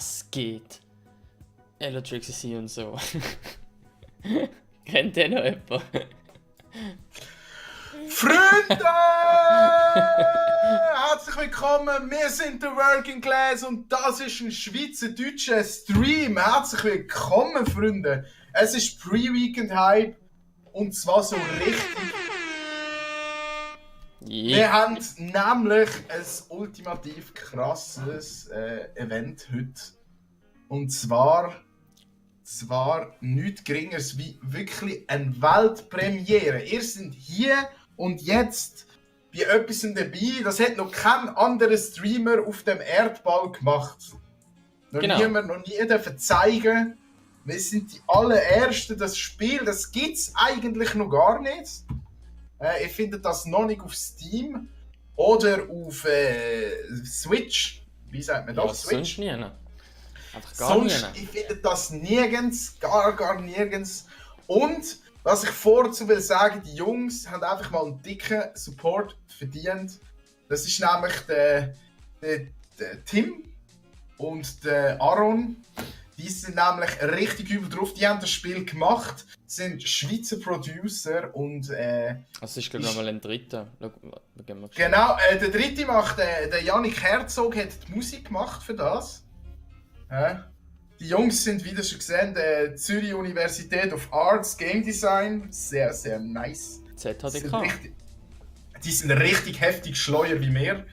Was geht? Elotrixie und so. Kennt ihr noch jemand? Freunde! Herzlich willkommen, wir sind der Working Class und das ist ein schweizerdeutscher Stream. Herzlich willkommen, Freunde. Es ist Pre-Weekend Hype und zwar so richtig. Yeah. Wir haben nämlich ein ultimativ krasses Event heute. Und zwar nichts Geringeres wie wirklich eine Weltpremiere. Ihr seid hier und jetzt bei etwas dabei, das hat noch kein anderer Streamer auf dem Erdball gemacht. Noch nie dürfen zeigen. Wir sind die allerersten. Das Spiel, das gibt es eigentlich noch gar nicht. Ihr findet das noch nicht auf Steam oder auf Switch. Wie sagt man das? Ja, Switch? Sonst nie. Einfach gar Sonst, nie. ich finde das nirgends, gar nirgends. Und was ich vorzu will sagen, die Jungs haben einfach mal einen dicken Support verdient. Das ist nämlich der Tim und der Aaron. Die sind nämlich richtig übel drauf. Die haben das Spiel gemacht, sind Schweizer Producer und Das ist glaube ich mal ein dritter. genau, der dritte macht, der Yannick Herzog hat die Musik gemacht für das. Die Jungs sind, wie ihr schon gesehen, der Zürich Universität of Arts Game Design. Sehr, sehr nice. ZHDK. Die sind richtig heftig schleuer wie wir.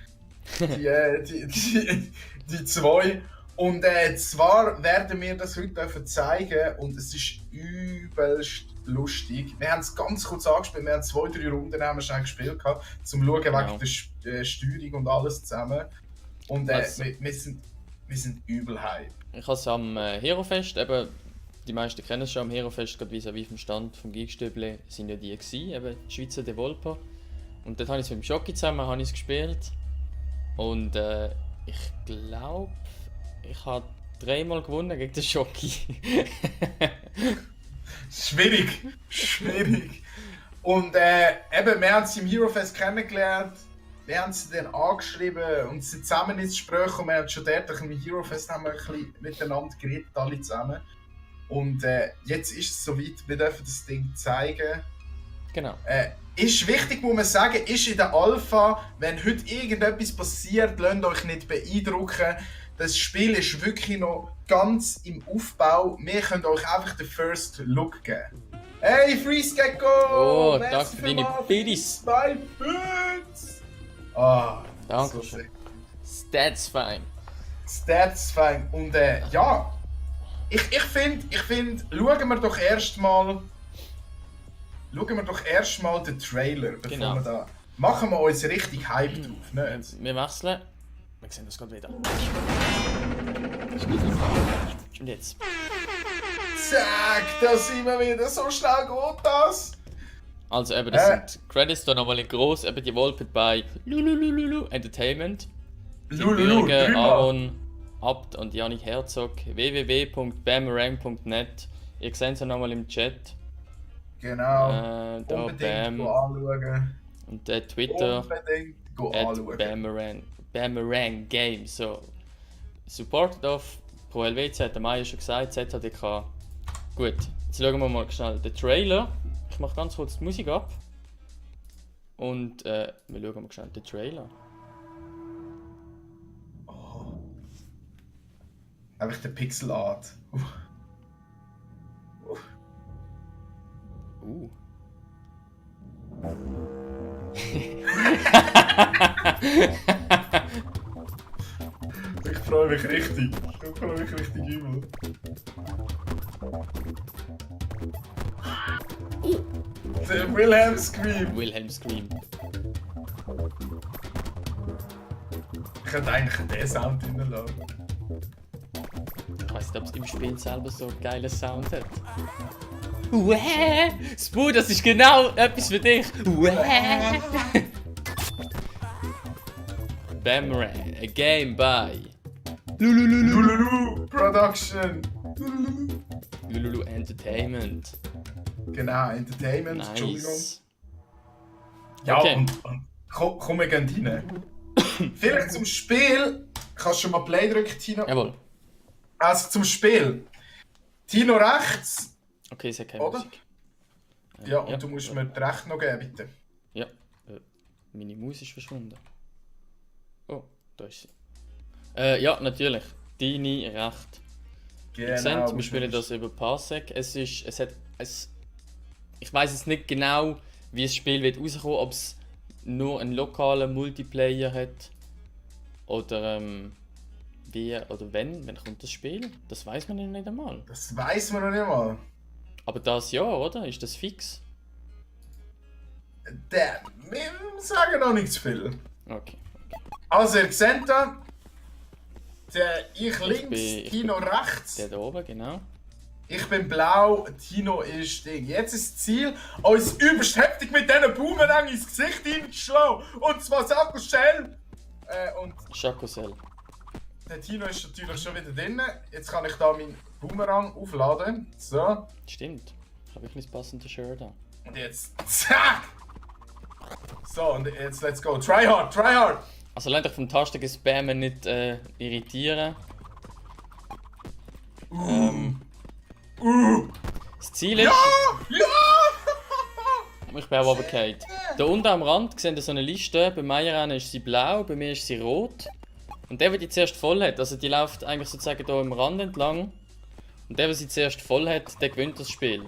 Die zwei. Und zwar werden wir das heute zeigen und es ist übelst lustig. Wir haben es ganz kurz angespielt, wir haben 2-3 Runden haben wir schon gespielt, um zu schauen wegen der Steuerung und alles zusammen. Und wir sind übel hype. Ich habe es am Herofest, eben, die meisten kennen es schon, am Herofest, gerade vis-à-vis vom Stand vom Geekstöble, sind ja die gewesen, eben die Schweizer Developer. Und dort habe ich es mit dem Schocki zusammen gespielt. Und ich glaube, ich habe 3-mal gewonnen gegen den Schocki. Schwierig. Und eben, wir haben sie im Herofest kennengelernt. Wir haben sie dann angeschrieben und sind zusammen ins Gespräch und wir haben schon dort im Herofest haben wir ein bisschen miteinander geredet, alle zusammen. Und jetzt ist es soweit, wir dürfen das Ding zeigen. Genau. Ist wichtig, muss man sagen, ist in der Alpha, wenn heute irgendetwas passiert, lasst euch nicht beeindrucken. Das Spiel ist wirklich noch ganz im Aufbau. Wir können euch einfach den First Look geben. Hey, Freeze Gecko! Oh, danke für deine Biddies. 2 Bits! Ah, danke so schön. Stats fine. Und ja, ich finde, schauen wir doch erstmal den Trailer, bevor wir da machen wir uns richtig Hype drauf, ne? Wir wechseln. Wir sehen das gerade wieder. Und jetzt. Zack, da sind wir wieder. So schnell geht das. Also eben, das sind Credits da nochmal in gross, eben die Wolpet bei Lulululu Entertainment. Bürger, Aaron, Abt und Yannick Herzog. www.bamerang.net. Ihr seht es ja nochmal im Chat. Genau. Da unbedingt Bam. anschauen. Und der Twitter. Unbedingt anschauen. Bamerang Games. So. Supported auf Pro LWC, hat der Maya schon gesagt, ZHDK. Gut, jetzt schauen wir mal schnell den Trailer. Ich mache ganz kurz die Musik ab. Und wir schauen mal schnell den Trailer. Oh. Einfach der Pixel Art. Ich freue mich richtig. Übel. Der Wilhelm Scream. Ich hätte eigentlich den Sound reinlassen. Ich weiß nicht, ob es im Spiel selber so einen geilen Sound hat. Uäh! Spoo, das ist genau etwas für dich! Uäh! Bamerang, a game by Lululu Production. Lululu Entertainment. Genau, Entertainment, Entschuldigung. Nice. Ja, Okay. und komm, wir gehen rein. Vielleicht zum Spiel. Kannst du schon mal Play drücken, Tino? Jawohl. Also zum Spiel. Tino rechts, Okay, es hat keine oder? Musik. Ja, und du musst mir die Rechnung geben, bitte. Ja, meine Maus ist verschwunden. Oh, da ist sie. Ja, natürlich. Deine Recht. Ihr seht, wir spielen das über Parsec. Ich weiß jetzt nicht genau, wie das Spiel wird rauskommen, ob es nur einen lokalen Multiplayer hat oder wann kommt das Spiel? Das weiß man ja nicht einmal. Das weiß man noch nicht mal. Aber das Jahr, oder? Ist das fix? Wir sagen noch nicht zu viel. Okay. Also, ihr seht da, ich links, bin- Tino rechts. Der da oben, genau. Ich bin blau, Tino ist Ding. Jetzt ist das Ziel, uns übelst heftig mit diesen Boomerang ins Gesicht hinzuschlagen. Und zwar Saco Shell. Und Chacosel. der Tino ist natürlich schon wieder drin. Jetzt kann ich da meinen Boomerang aufladen. So. Stimmt. Ich habe wirklich das passende Shirt an. Und jetzt. Zack! So, und jetzt let's go. Try hard, try hard! Also lernt euch vom Tastenspammen nicht irritieren. Das Ziel ist... Ja! Ich bin auch runtergefallen. Da unten am Rand seht ihr so eine Liste. Bei Meierrennen ist sie blau, bei mir ist sie rot. Und der, der die zuerst voll hat, also die läuft eigentlich sozusagen hier am Rand entlang. Und der, der sie zuerst voll hat, der gewinnt das Spiel.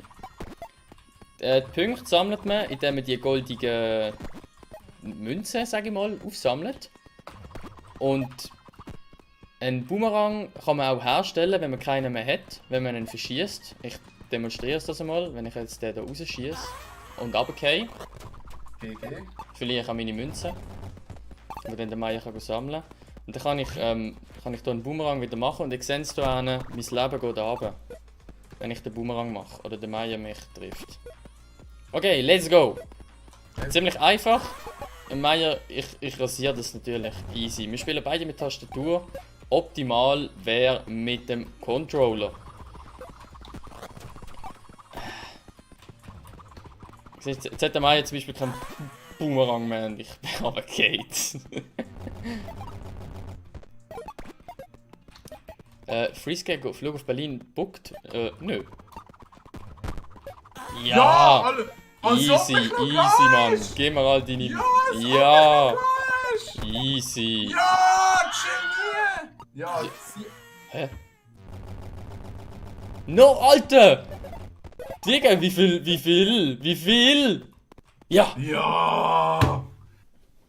Die Punkte sammelt man, indem man die goldigen Münzen, sage ich mal, aufsammelt. Und einen Boomerang kann man auch herstellen, wenn man keinen mehr hat, wenn man ihn verschießt. Ich demonstriere das einmal, wenn ich jetzt den hier rausschieße und runtergehe. GG. Verliere ich auch meine Münzen, die dann der Meier kann sammeln. Und dann kann ich hier einen Boomerang wieder machen und ich sehe es hier hinten, mein Leben geht runter, wenn ich den Boomerang mache oder der Meier mich trifft. Okay, let's go! Ziemlich einfach. Meier, ich rasiere das natürlich easy. Wir spielen beide mit Tastatur. Optimal wäre mit dem Controller. Jetzt hat der Meier zum Beispiel keinen Boomerang mehr und ich bin aber Kate. Freescale, Flug auf Berlin, bookt? Nö. Ja! Alle! Easy, easy, Mann. Geh mal all deine... Ja! Easy. Ja, Genie! Ja, Hä? No, Alter! Digga, wie viel? Ja! Ja!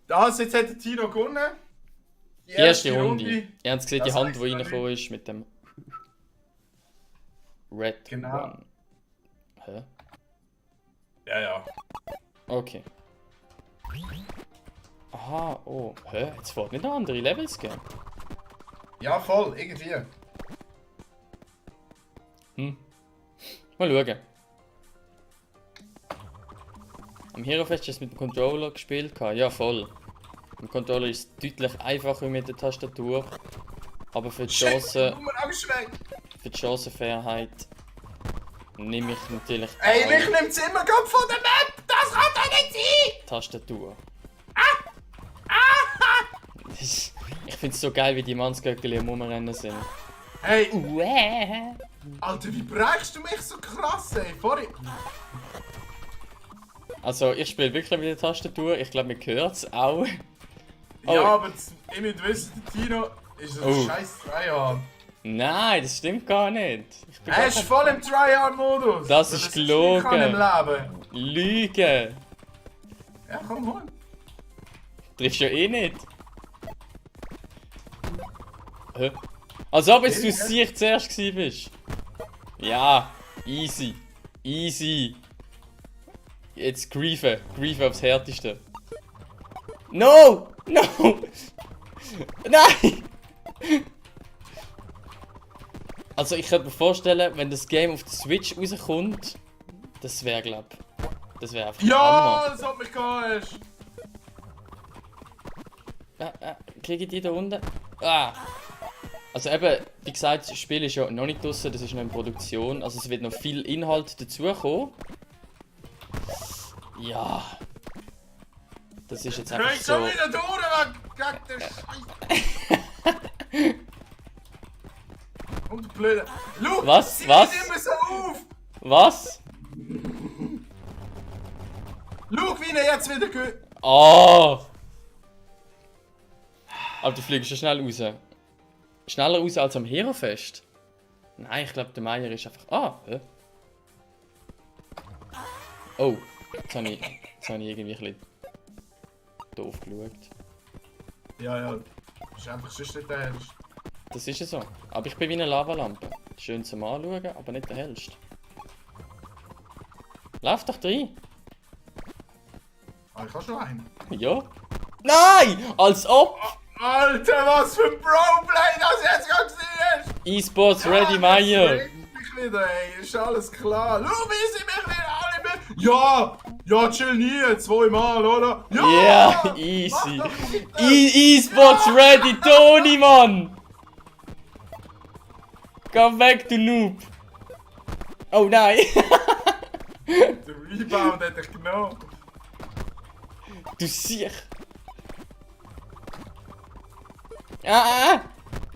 Das, jetzt hat der Tino gewonnen. Die erste Runde. Ihr habt gesehen, die Das Hand, heißt die noch reingekommen ist mit dem... Red Genau. One. Hä? Ja. Okay. Aha, oh. Hä? Jetzt fährt nicht noch andere Levels geben. Ja, voll, irgendwie. Mal schauen. Am Hero Fest hast du es mit dem Controller gespielt? Ja, voll. Mit dem Controller ist es deutlich einfacher mit der Tastatur. Aber für die Chancenfairheit nehme ich natürlich Ey, auch mich nimmt's immer gerade von der Map! Das kann doch nicht sein! Tastatur. Ich finde es so geil, wie die Mannsgöckeli am Rumrennen sind. Hey! Alter, wie brechst du mich so krass, ey? Vorhin... Also, ich spiele wirklich mit der Tastatur. Ich glaube, man hört es auch. Oh. Ja, aber ihr müsst wissen, der Tino ist ein scheiß Tryhard. Nein, das stimmt gar nicht. Er ist voll im Tryhard-Modus. Das ist gelogen. Das ist im Leben. Lüge! Ja, komm, hol. Triffst du ja eh nicht. Hä? Als ob jetzt du sicher zuerst gewesen bist. Ja, easy. Easy. Jetzt griefen aufs Härteste. No! No! Nein! Also ich könnte mir vorstellen, wenn das Game auf der Switch rauskommt, das wäre das wäre einfach Ja, das hat mich gehabt. Kriege ich die da unten? Ah! Also eben, wie gesagt, das Spiel ist ja noch nicht draussen, das ist noch in Produktion, also es wird noch viel Inhalt dazukommen. Ja. Das ist jetzt einfach Ich so... schon wieder durch, gegen den Scheiß. kommt der Blöde. Schau, Was? sie Was? geht immer so auf! Was? Schau, wie er jetzt wieder geht. Oh! Aber du fliegst schon schnell raus. Schneller raus als am Herofest? Nein, ich glaube, der Meier ist einfach... Ah, hä? Oh, jetzt habe ich irgendwie ein bisschen doof geschaut. Ja. Das ist einfach sonst nicht der Hellste. Das ist ja so. Aber ich bin wie eine Lavalampe. Schön zum Anschauen, aber nicht der hellste. Lauf doch rein. Ah, ich habe schon einen. Ja. Nein! Als ob! Alter, was für ein Pro-Play das jetzt gerade gesehen hast! E-Sports Ready Meier! Das bringt mich wieder, ey. Ist alles klar. Schau, wie sie mich wieder alle mit... Ja, chill nie. 2 Mal, oder? Ja! Yeah, easy. E-Sports Ready, Toni, Mann! Komm weg, du Noob! Oh nein! Der Rebound hätte ich genommen. Du Siech! Ah!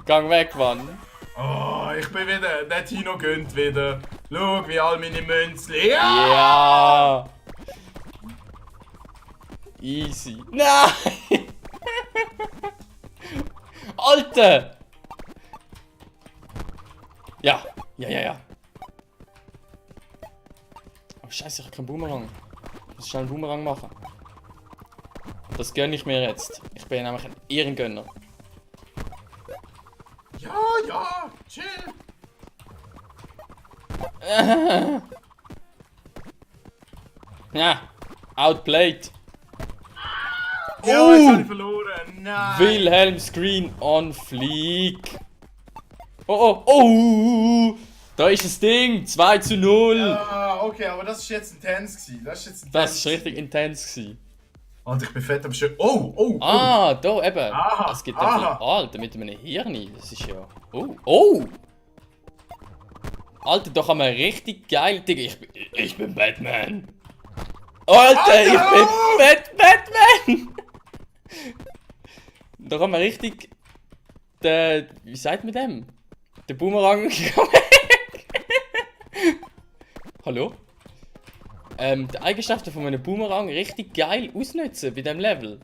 Gang weg, Mann! Oh, ich bin wieder... Der Tino gönnt wieder. Schau, wie all meine Münzli. Ja! Ja! Easy. Nein! Alter! Ja. Oh Scheiße, ich hab keinen Boomerang. Ich muss schnell einen Boomerang machen. Das gönne ich mir jetzt. Ich bin nämlich ein Ehrengönner. Ja, chill. Ja, outplayed. Ja, jetzt habe ich verloren. Nein. Wilhelm Screen on fleek. Oh. Da ist das Ding. 2:0. Ja, okay, aber das ist jetzt intens gewesen. Das war richtig intens gewesen. Alter, ich bin fett am Schön. Oh. Ah, da eben. Aha, Es gibt ja viel Alter mit einem Hirn. Das ist ja. Oh! Alter, da kann man richtig geil. Digga, ich bin Batman. Alter, ich bin Batman! Da kann man richtig. Wie sagt man dem? Der Boomerang. Hallo? Die Eigenschaften von einem Boomerang richtig geil ausnutzen bei diesem Level.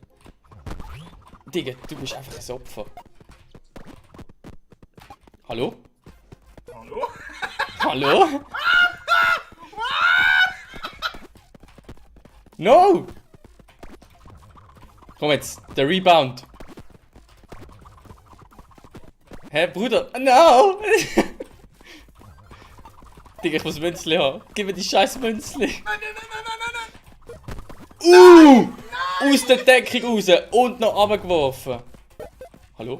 Digga, du bist einfach ein Opfer. Hallo? Hallo? No! Komm jetzt, der Rebound. Hä, Bruder? No! Digga, ich muss Münzli haben. Gib mir die scheiß Münzli. Nein. Aus der Deckung raus und noch runtergeworfen. Hallo?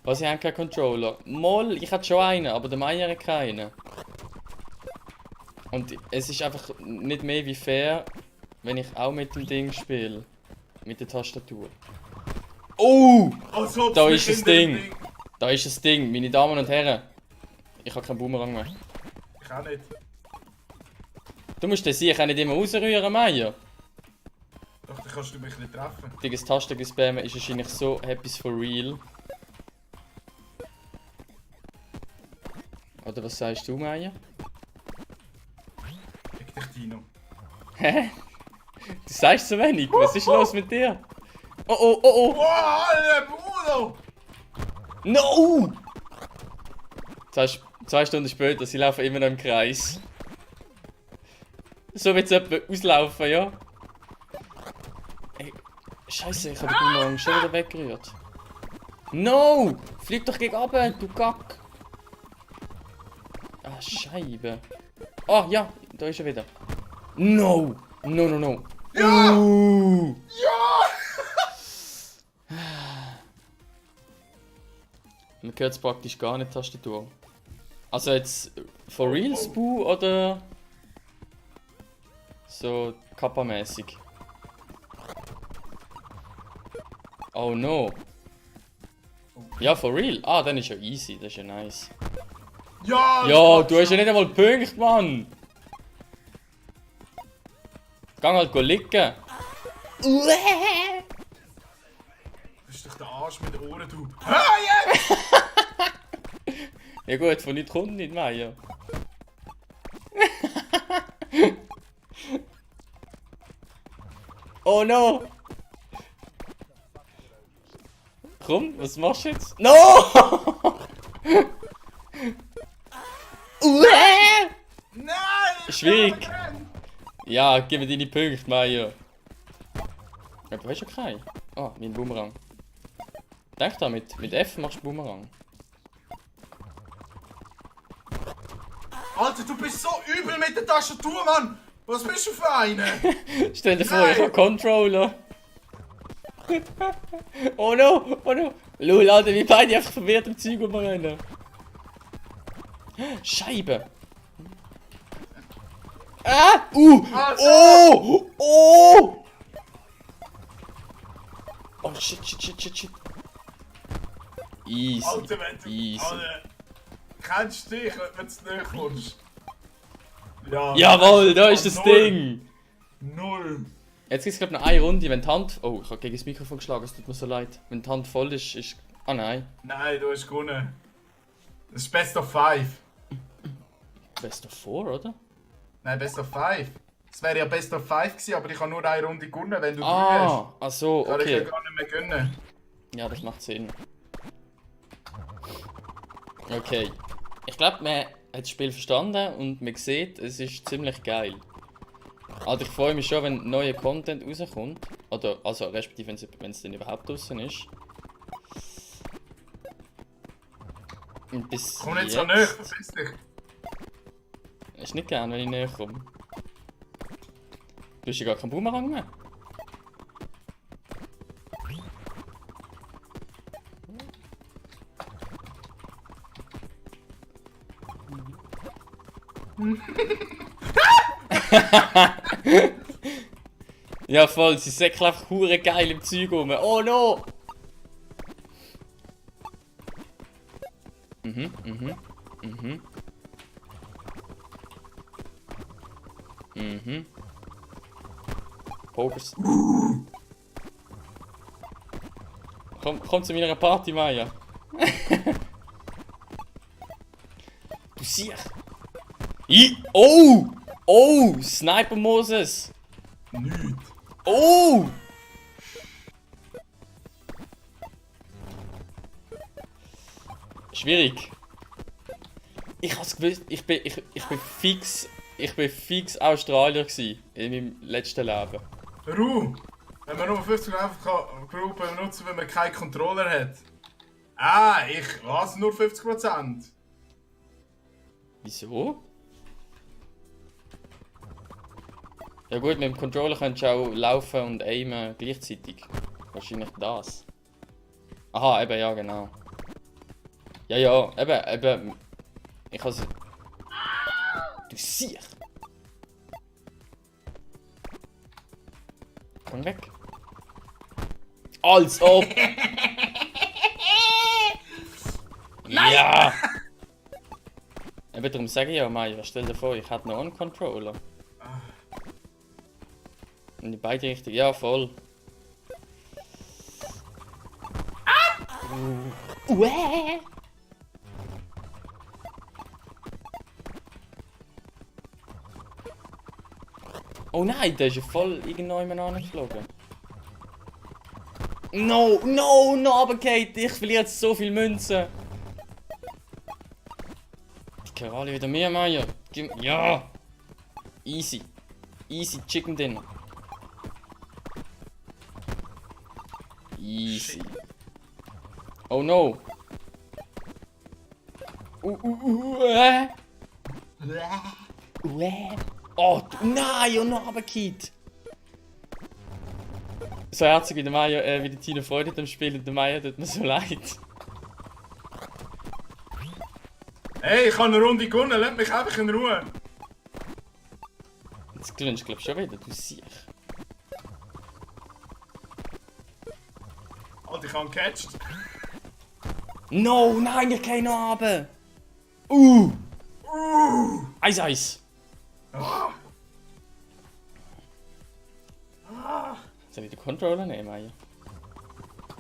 Was, ich habe keinen Controller? Moll, ich hatte schon einen, aber der Meier hat keinen. Und es ist einfach nicht mehr wie fair, wenn ich auch mit dem Ding spiele. Mit der Tastatur. Oh! Da ist das Ding. Da ist das Ding, meine Damen und Herren. Ich habe keinen Boomerang mehr. Ich auch nicht. Du musst den sicher nicht immer rausrühren, Meier. Doch, dann kannst du mich nicht treffen. Das Tastenspammen ist wahrscheinlich so etwas for real. Oder was sagst du, Meier? Fick dich, Tino. Hä? Du sagst so wenig, was ist los mit dir? Oh! Oh, Alter, Bruder! No! 2 Stunden später, sie laufen immer noch im Kreis. So wird es etwa auslaufen, ja? Ey, Scheiße, ich habe den Boomerang schon wieder weggerührt. No! Flieg doch gegen runter, du Kack! Ah, Scheibe. Oh, ja, da ist er wieder. No! No. Ja! Ja! Man hört es praktisch gar nicht, Tastatur. Also jetzt for real Spoo oder so kappamäßig? Oh no. Ja, for real. Ah, dann ist ja easy, das ist ja nice. Ja! Ja, du hast ja nicht einmal Punkt, Mann! Gang halt liegen. Das ist doch der Arsch mit den Ohren, du. Hör jetzt! Ja gut, von nichts kommt nicht, Meier. Oh no! Komm, was machst du jetzt? No! Nein! Schwierig. Ja, gib mir deine Punkte, Meier. Aber du hast ja keinen. Ah, mein Boomerang. Denk da, mit F machst du Boomerang. Alter, du bist so übel mit der Tastatur, Mann! Was bist du für eine? Stell dir vor, ich habe Controller. Oh no, oh no. Lul, Alter, wie beide einfach verwirrt im Zeug rumrennen. Scheibe. Ah! Oh! Oh! Oh shit, shit, shit, shit, shit. Easy. Alter, wenn du... Easy. Alter, kennst du dich, wenn du näher kommst? Ja. Jawohl, da ist das Null. Ding. 0. Jetzt gibt es glaube ich noch eine Runde, wenn die Hand... Oh, ich habe gegen das Mikrofon geschlagen, es tut mir so leid. Wenn die Hand voll ist, ist... Ah nein. Nein, du hast gewonnen. Das ist Best of 5. Best of 4, oder? Nein, Best of 5. Es wäre ja Best of 5 gewesen, aber ich habe nur eine Runde gewonnen, wenn du 3 Ah, hast. ach so, Kann ich ja okay. gar nicht mehr gönnen. Ja, das macht Sinn. Okay. Ich glaube, man hat das Spiel verstanden und man sieht, es ist ziemlich geil. Also ich freue mich schon, wenn neuer Content rauskommt. Oder, also respektive, wenn es denn überhaupt draußen ist. Und bis Komm nicht jetzt... so näher, verpiss dich. Ist nicht gern, wenn ich näher komme. Du hast ja gar keinen Boomerang mehr. Ja voll, sie säckeln einfach hure geil im Zeug rum. Oh no! Pokers. Komm zu meiner Party, Maya. Du siehst. Oh! Oh! Sniper Moses! Nicht. Oh! Schwierig. Ich hab's gewusst, ich bin fix Australier gsi in meinem letzten Leben. Ruh! Wenn man nur 50 einfach Gruppen benutzen, wenn man keinen Controller hat. Ah, ich was? Nur 50%. Wieso? Ja gut, mit dem Controller kannst du auch laufen und aimen gleichzeitig. Wahrscheinlich das. Aha, eben, ja genau. Ja, ja, eben. Ich has... Du siehst! Komm weg. Als ob! Ja! Eben darum sage ich ja, Maya, stell dir vor, ich hätte noch einen Controller. In beide Richtungen, ja voll. Oh nein, der ist ja voll irgendjemand angeflogen. No, aber Kate, ich verliere jetzt so viel Münzen. Die können alle wieder mehr, Maya. Ja! Easy. Easy Chicken Dinner. Easy. Oh no. Oh, nein, oh no, aber Kid. So herzig wie der Maya, wie die Tina Freude hat am Spiel und der Maya tut mir so leid. Hey, ich habe eine Runde gewonnen, lass mich einfach in Ruhe. Jetzt gewinnst du glaub schon wieder, du siehst. Alter, ich habe ihn gecatcht. No, nein, ich kann noch runter. Eis, Eis. Soll ich den Controller nehmen, Maya?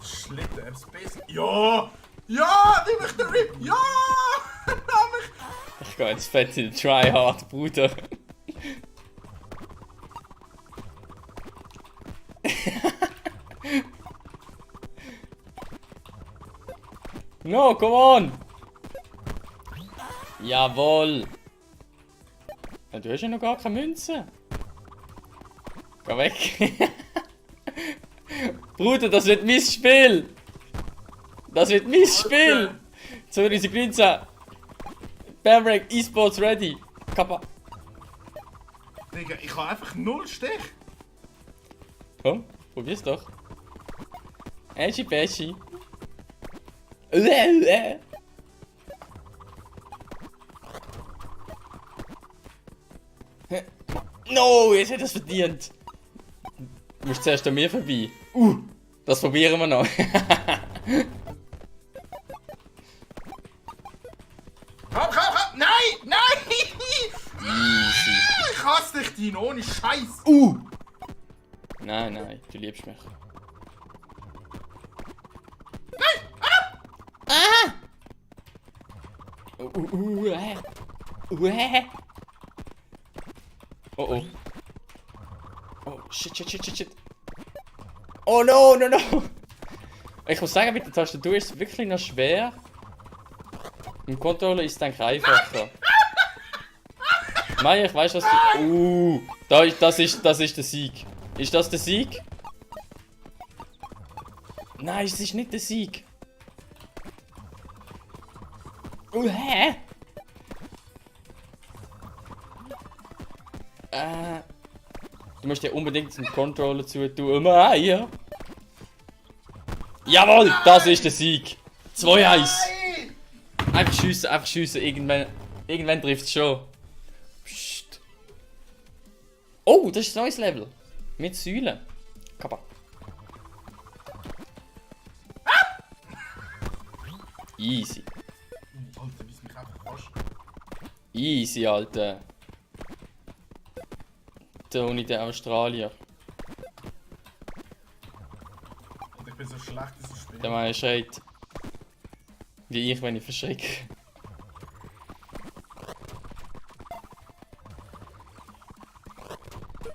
Schlitten, Space. Ja! Ja! Nimm mich den Rip! Ja! Jetzt fette Tryhard, Bruder. No, come on! Jawohl! Ja, du hast ja noch gar keine Münze. Geh weg. Bruder, das wird mein Spiel! Das wird mein Spiel! 2019! Bamrek eSports ready! Kappa! Digga, ich habe einfach 0 Stich. Komm, probier's doch. Edgy Peschi. No, jetzt hat er es verdient. Du musst zuerst an mir vorbei. Das probieren wir noch. Komm! Nein! Nein! Easy. Ich hasse dich, Dino, ohne Scheiß! Nein, du liebst mich. Oh. Oh, shit. Oh no. Ich muss sagen, mit der Tastatur ist es wirklich noch schwer. Im Controller ist es dann einfacher. Maya, ich weiß was du... das ist der Sieg. Ist das der Sieg? Nein, es ist nicht der Sieg. Hä? Du musst dir unbedingt den Controller zu tun. Maya! Jawohl, das ist der Sieg. 2-1. Einfach schiessen. Irgendwann trifft es schon. Psst. Oh, das ist ein neues Level. Mit Säulen. Kappa. Easy. Alter, wie es mich einfach fast. Easy, Alter. Tony, der Australier. Und ich bin so schlecht in diesem Spiel. Der Mann schreit. Wie ich, wenn ich verschrecke.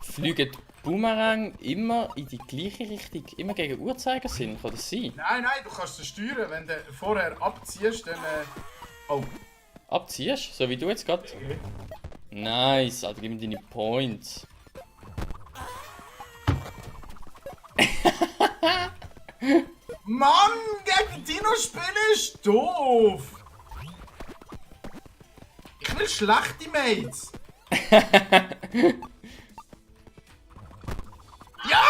Fliegen die Boomerang immer in die gleiche Richtung? Immer gegen Uhrzeigersinn? Kann das sein? Nein, du kannst es steuern. Wenn du vorher abziehst, dann... Oh. Abziehst? So wie du jetzt gerade? Okay. Nice, Alter, gib mir deine Points. Mann, gegen Dino spielen ist doof! Ich will schlechte Mates! Ja!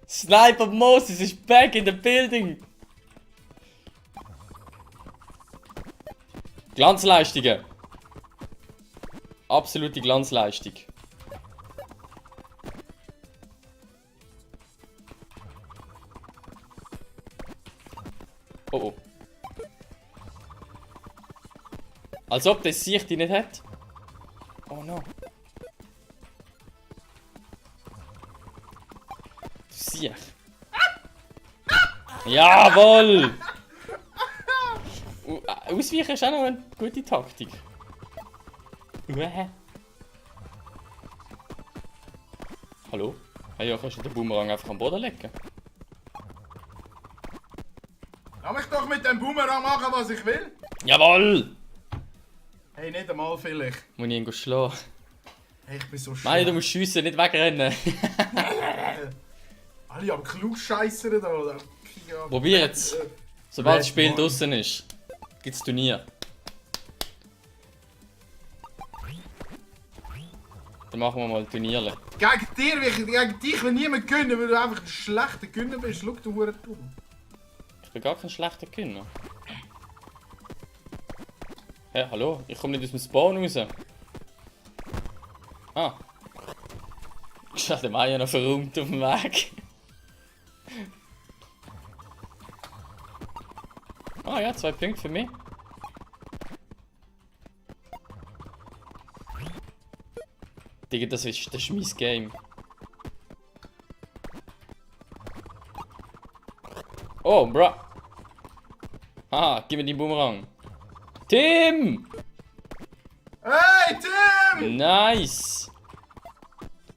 Sniper Moses is back in the building! Glanzleistungen! Absolute Glanzleistung. Oh. Als ob das Sicht die nicht hat. Oh no. Du Sicht. Jawohl! Ausweichen ist auch noch eine gute Taktik. Hallo? Hey, ja, kannst du den Boomerang einfach am Boden legen? Lass mich doch mit dem Boomerang machen, was ich will! Jawohl! Hey, nicht einmal vielleicht. Muss ich ihn schlagen? Hey, ich bin so schlecht. Nein, du musst schiessen, nicht wegrennen. Alle am Klugscheissern da, oder? Probier jetzt. Sobald das Spiel draußen ist, gibt's Turnier. Dann machen wir mal Turniere. Gegen dich will niemand gewinnen, weil du einfach ein schlechter Gönner bist. Schau, du Hure dumm. Ich bin gar kein schlechter Künner. Hä, hallo? Ich komme nicht aus dem Spawn raus. Ah. Ich hatte den Maya noch verräumt auf dem Weg. Ah ja, 2 Punkte für mich. Digga, das ist mein Game. Oh, bro. Haha, gib mir den Boomerang. Tim! Hey, Tim! Nice!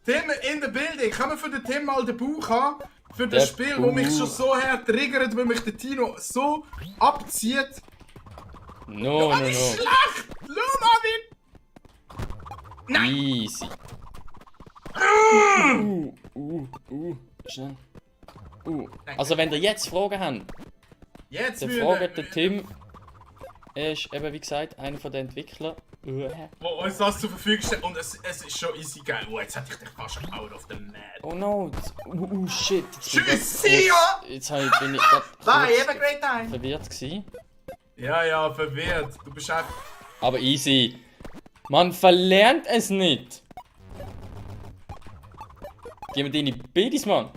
Tim in der Building. Können wir für den Tim mal den Bauch haben? Für das Der Spiel, wo mich Bauch. schon so her triggert, weil mich der Tino so abzieht. No, no, Wie no. schlecht! Schau mal, wie... Easy. Schnell. Also wenn ihr jetzt Fragen habt, Jetzt dann müssen fragt wir... der Tim. Er ist eben wie gesagt einer von den Entwicklern. Wo uns das zur Verfügung steht. Und es ist schon easy geil. Oh, jetzt hätte ich dich fast out of the net. Oh no. Shit. Tschüss, see ya! Jetzt bin ich grad Bye, kurz have a great time! verwirrt gewesen. Ja, verwirrt. Du bist einfach... Aber easy. Man verlernt es nicht. Gib mir deine Biddies, Mann.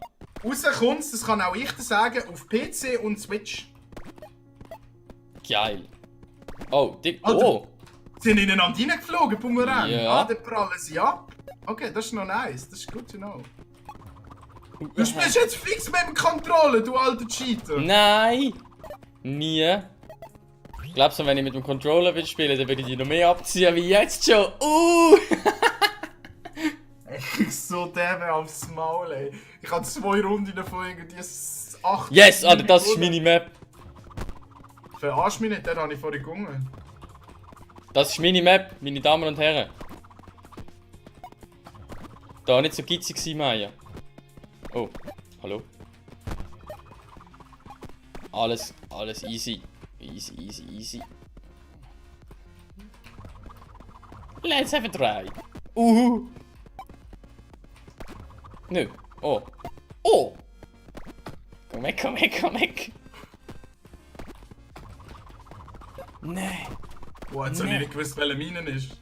Rauskommst, das kann auch ich dir sagen, auf PC und Switch. Geil. Oh, Alter. oh. Sind ineinander reingeflogen, Bumerang? Ja. Ah, dann prallen sie ab. Okay, das ist noch nice. Das ist gut zu know. Du spielst jetzt fix mit dem Controller, du alter Cheater. Nein. Nie. Glaubst du, wenn ich mit dem Controller will spielen, dann würde ich die noch mehr abziehen wie jetzt schon. Ich so derbe aufs Maul, ey. Ich hatte 2 Runden davon irgendwie 8. Yes, Alter, das ist meine Map. Verarsch mich nicht, den habe ich vorhin gewonnen. Das ist meine Map, meine Damen und Herren. Da nicht so gitzig sein, Maya. Oh, hallo. Alles easy. Easy. Let's have a try. Nö. Oh. Komm weg. Nee. Boah, jetzt habe ich nicht gewusst, welche Minen ist.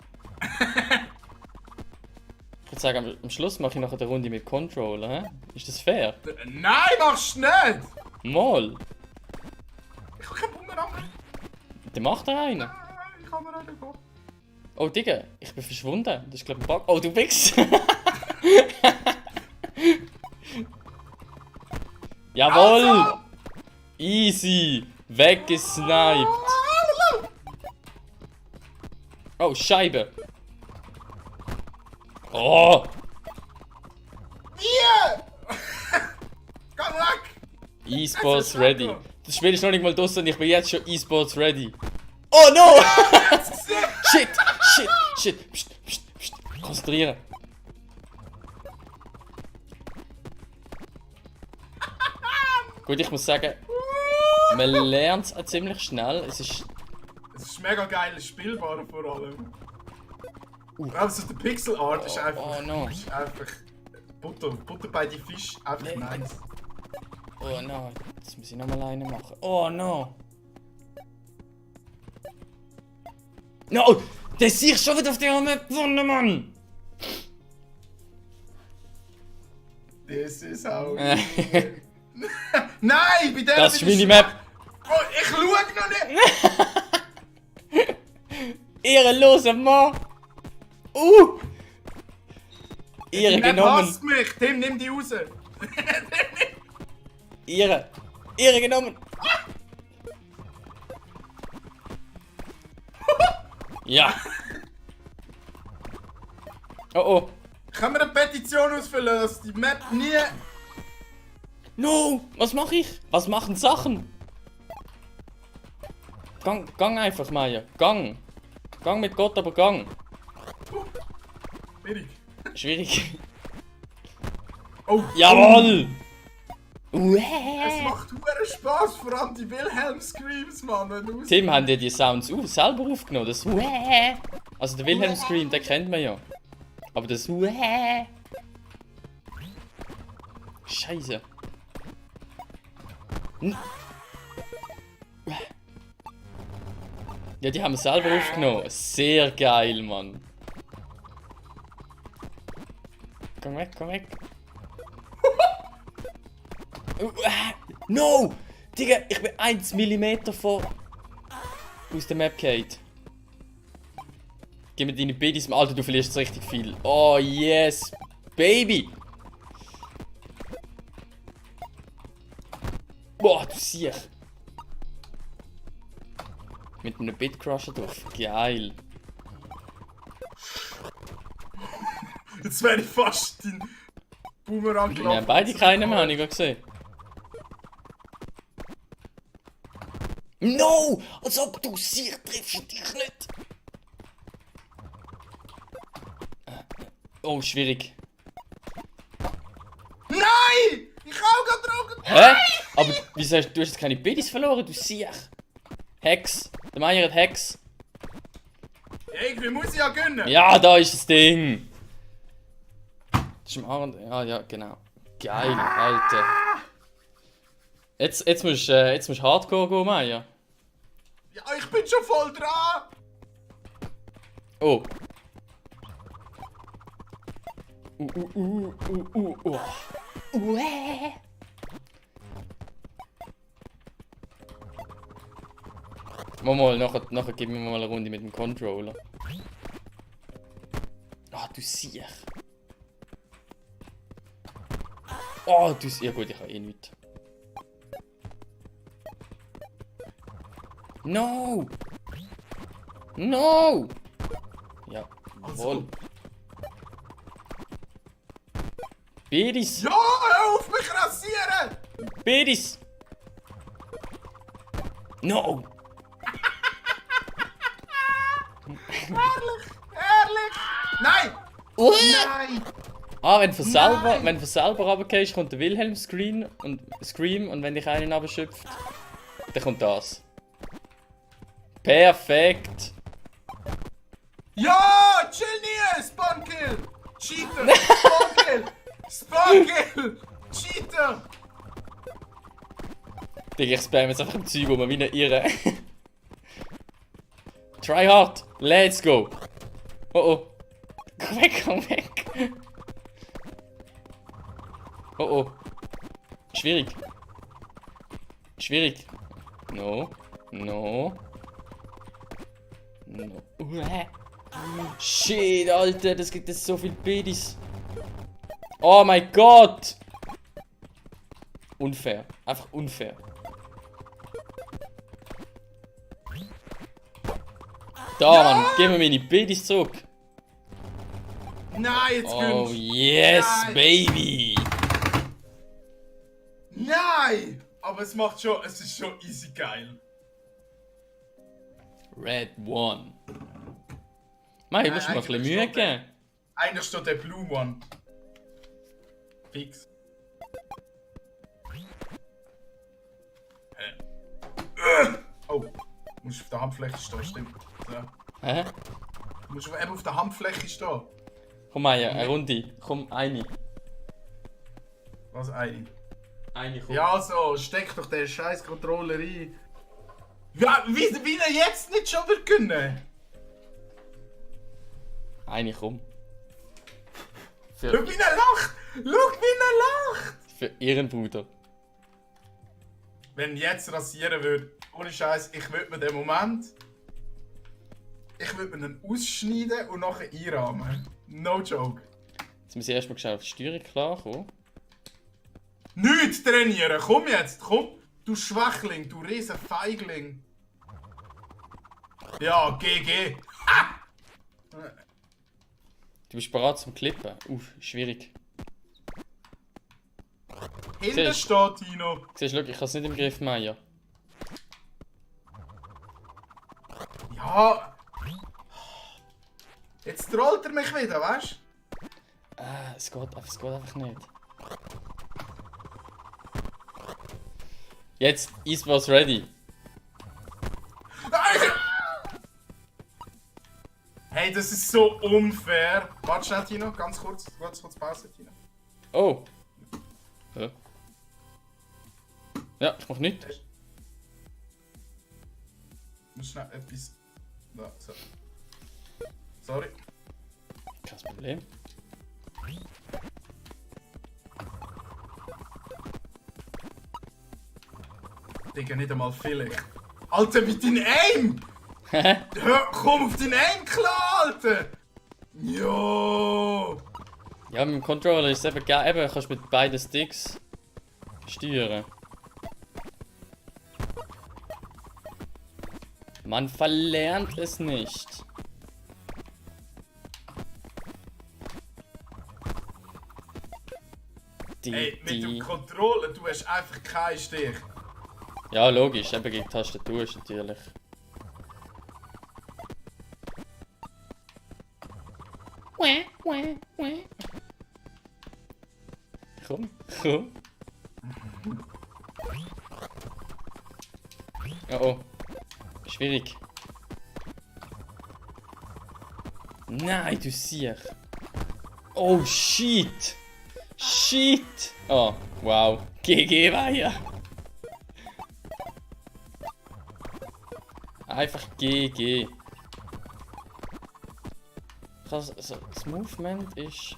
Ich würde sagen, am Schluss mache ich noch eine Runde mit Controller, hä? Ist das fair? Nein, machst du nicht! Mal. Ich habe keinen Bumerang mehr. Dann macht er einen. Ich kann mir einen gehen. Oh, Digga, ich bin verschwunden. Das ist glaub ich ein Bug. Oh, du bist. Jawohl! Also! Easy! Weggesniped! Oh, Scheibe! Oh! Hier! Komm weg! E-Sports ready. Das Spiel ist noch nicht mal draussen und ich bin jetzt schon E-Sports ready. Oh no! Shit! Psst. Konzentrieren. Gut, ich muss sagen, man lernt es auch ziemlich schnell. Es ist mega geil spielbar vor allem. Also der Pixel Art ist einfach... Oh no. Ist einfach... Butter bei die Fisch, einfach nice. Oh no, jetzt muss ich nochmal eine machen. Oh no! No! Der sehe ich schon wieder auf der Map vorne, Mann! Das ist auch... Nein, bei der Das ist bin ich meine Map! Oh, ich schau noch nicht! Ehrenloser Mann! Ehre Der genommen! hasst mich! Tim, nimm die raus! Ehre genommen! Ja! Oh! Können wir eine Petition ausfüllen, dass die Map nie... No! Was mache ich? Was machen Sachen? Gang einfach, Maya. Gang mit Gott, aber gang. Schwierig. Schwierig. Oh! Jawohl! Es macht huere Spaß, vor allem die Wilhelm-Screams, Mann. Wenn du Tim, haben dir die Sounds selber aufgenommen? Das Also der Wilhelm Scream, den kennt man ja. Aber das Scheiße. Ja, die haben wir selber aufgenommen. Sehr geil, Mann. Komm weg. No! Digga, ich bin 1 mm vor... aus der Map geht. Gib mir deine Biddies, Alter, du verlierst richtig viel. Oh, yes! Baby! Boah, du siehst. Mit einem Bitcrusher drauf. Geil. Jetzt wäre ich fast den Boomerang Wir haben beide keinen mehr, habe ich gerade gesehen. No! Als ob du sie triffst dich nicht! Oh, schwierig. Nein! Ich hau gerade drauf! Hä? Aber wieso hast du hast jetzt keine Biddies verloren, du Siech? Hex. Der Meier hat Hex. Ja, irgendwie muss ich ja gönnen! Ja, da ist das Ding! Das ist im Arm. Ja, genau. Geil, Alter. Jetzt musst du Hardcore gehen, Meier. Ja, ich bin schon voll dran! Oh. Mal, nachher geben wir mal eine Runde mit dem Controller. Ah, du Siech. Oh, du Siech. Ja gut, ich habe eh nichts. No! No! Ja, jawohl. Bidis! Ja, hör auf mich rasieren! Bidis! No! Ehrlich! Nein! Nein! Ah, wenn du selber runtergehst, kommt der Wilhelm Scream und wenn dich einen abschöpft, dann kommt das. Perfekt! Ja! Chill nie! Spawnkill! Cheater! Spawnkill! Spawnkill! Cheater! Digga, ich spam jetzt einfach im Zeug um, wie eine Irre. Try hard! Let's go! Oh oh! Komm weg! Oh oh! Schwierig! Schwierig! No! Shit, Alter, das gibt jetzt so viel Biddies. Oh mein Gott! Unfair. Einfach unfair. Da, Mann, gib mir meine Biddies zurück. Nein, jetzt Oh gönnst yes, Nein. baby! Nein! Aber es ist schon easy geil. Red One. Mei, du musst mir ein bisschen Mühe geben. Einer steht der Blue One. Fix. Oh, du musst auf der Handfläche stehen, stimmt. So. Hä? Du musst eben auf der Handfläche stehen. Komm, Meier, eine Runde. Komm, eine. Was eine? Eine, komm. Ja, so, steck doch den scheiß Controller rein. Ja, wie er jetzt nicht schon wird können? Eine, komm. Schau, wie er lacht! Schau, wie er lacht! Für ihren Bruder. Wenn ich jetzt rasieren würde, ohne Scheiß, ich würde mir den Moment. Ich würde mir den ausschneiden und nachher einrahmen. No joke. Jetzt muss ich erstmal schnell auf die Steuerung klarkommen. Nicht trainieren! Komm jetzt! Komm! Du Schwächling, du riesen Feigling! Ja, GG! Ah! Du bist bereit zum Klippen. Schwierig. Hinten Siehst steht Tino! Siehst du, schau, ich habe es nicht im Griff, Meier. Ja! Jetzt trollt er mich wieder, weißt du? Es geht einfach nicht. Jetzt ist was ready. Hey, das ist so unfair! Warte schnell, Tino, ganz kurz Pause, Tino. Oh. Ja, ja ich mach nicht. Ich muss schnell etwas. Da, so. Sorry. Kein Problem. Digga, nicht einmal vielleicht. Alter, wie dein Aim! Hör, komm auf dein Aim klar, Alter! Jo! Ja, mit dem Controller ist es eben geil. Eben, kannst du mit beiden Sticks steuern. Man verlernt es nicht. Ey, mit dem Controller, du hast einfach keinen Stich. Ja, logisch, eben gegen die Tastatur ist natürlich. Komm, komm. Oh oh. Schwierig. Nein, du siehst. Oh shit! Shit! Oh, wow. GG war ja. Einfach GG. Das Movement ist.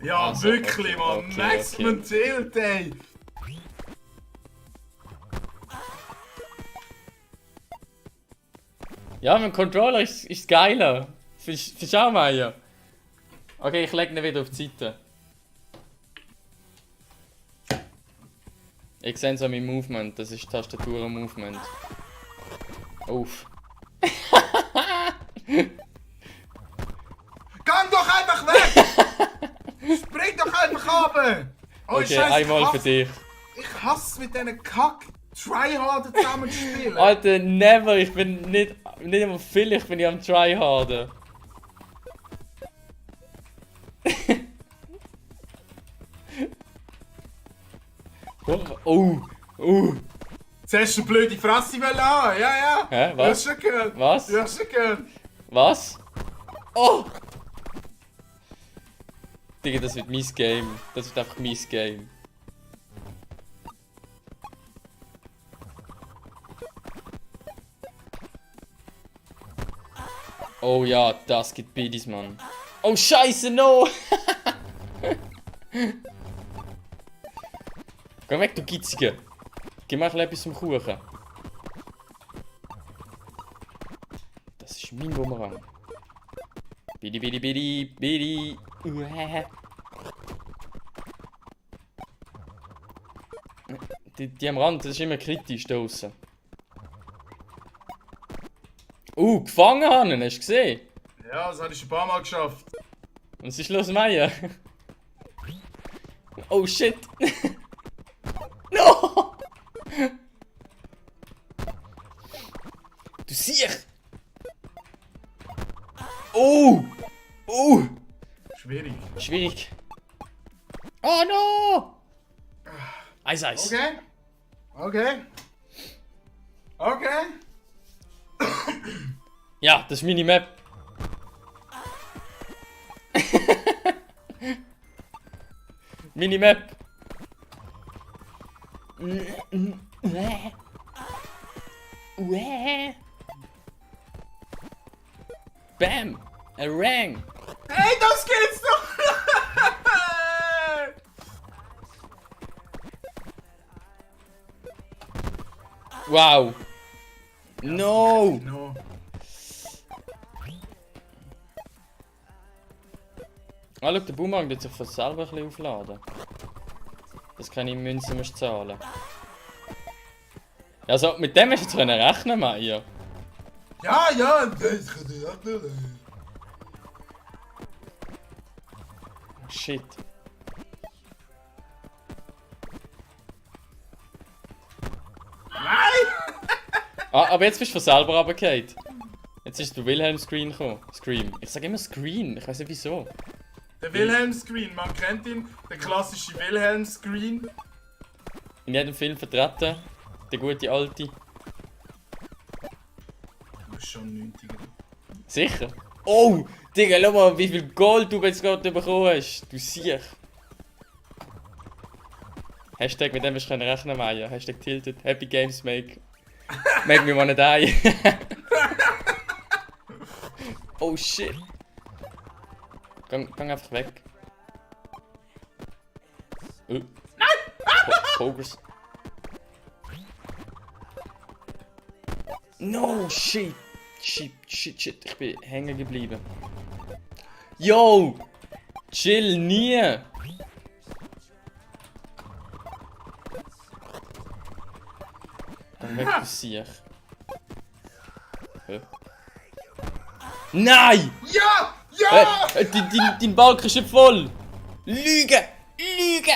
Ja, Also, wirklich, okay, man. okay, Maximum okay. Tilt, ey. Ja, mein Controller ist geiler. Schau mal hier. Okay, ich leg ihn wieder auf die Seite. Ich sehe so mein Movement, das ist Tastatur-Movement. Uff. Gang doch einfach weg! Spring doch einfach runter! Oh, Okay, Scheiße, einmal für dich. Ich hasse mit diesen Kack-Tryharden zusammen zu spielen. Alter, never, ich bin nicht immer viel, ich bin ja am Tryharden. Oh, oh. Zuerst eine blöde Fresse haben, ja, ja. Hä, Du was? hast schon gehört. Was? Du hast schon gehört. Was? Oh! Digga, das wird mein Game. Das wird einfach mein Game. Oh ja, das gibt Biddies, Mann. Oh Scheiße, no! Geh weg, du Gitzige. Geh mal etwas zum Kuchen. Das ist mein Bumerang. Bidi bidi bidi bidi. Die am Rand, das ist immer kritisch da draussen. Gefangen haben, hast du gesehen? Ja, das habe ich schon ein paar Mal geschafft. Und was ist los, Meier? Oh shit! No! Du siehst! Oh! Schwierig. Schwierig. Oh no! Eis. Okay. Ja, das ist meine Map. Meine Map. Bam! A Rang! Hey, das geht's doch! Wow! No! No. Ah, schau, der Boomerang wird sich von selber ein bisschen aufladen. Das kann ich Münzen musst zahlen. Also, mit dem hast du jetzt können rechnen, Meier. Ja, das kann ich auch nicht. Shit. Nein! Ah, aber jetzt bist du von selber runtergefallen. Jetzt ist der Wilhelm-Screen gekommen. Scream. Ich sag immer Screen, ich weiß nicht wieso. Der Wilhelm-Screen, man kennt ihn. Der klassische Wilhelm-Screen. In jedem Film vertreten. Der gute alte. Du bist schon 90. Sicher? Oh! Digga, schau mal, wie viel Gold du jetzt gerade bekommen hast. Du siehst. Hashtag, mit dem hast du rechnen, Maya. Hashtag tilted. Happy Games make me wanna die. Oh shit. Gang einfach weg. Nein! Progress. No, shit. Shit. Ich bin hängen geblieben. Yo! Chill nie! Dann weg du Siech. Nein! Ja! Dein Balken ist nicht voll! Lüge! Lüge!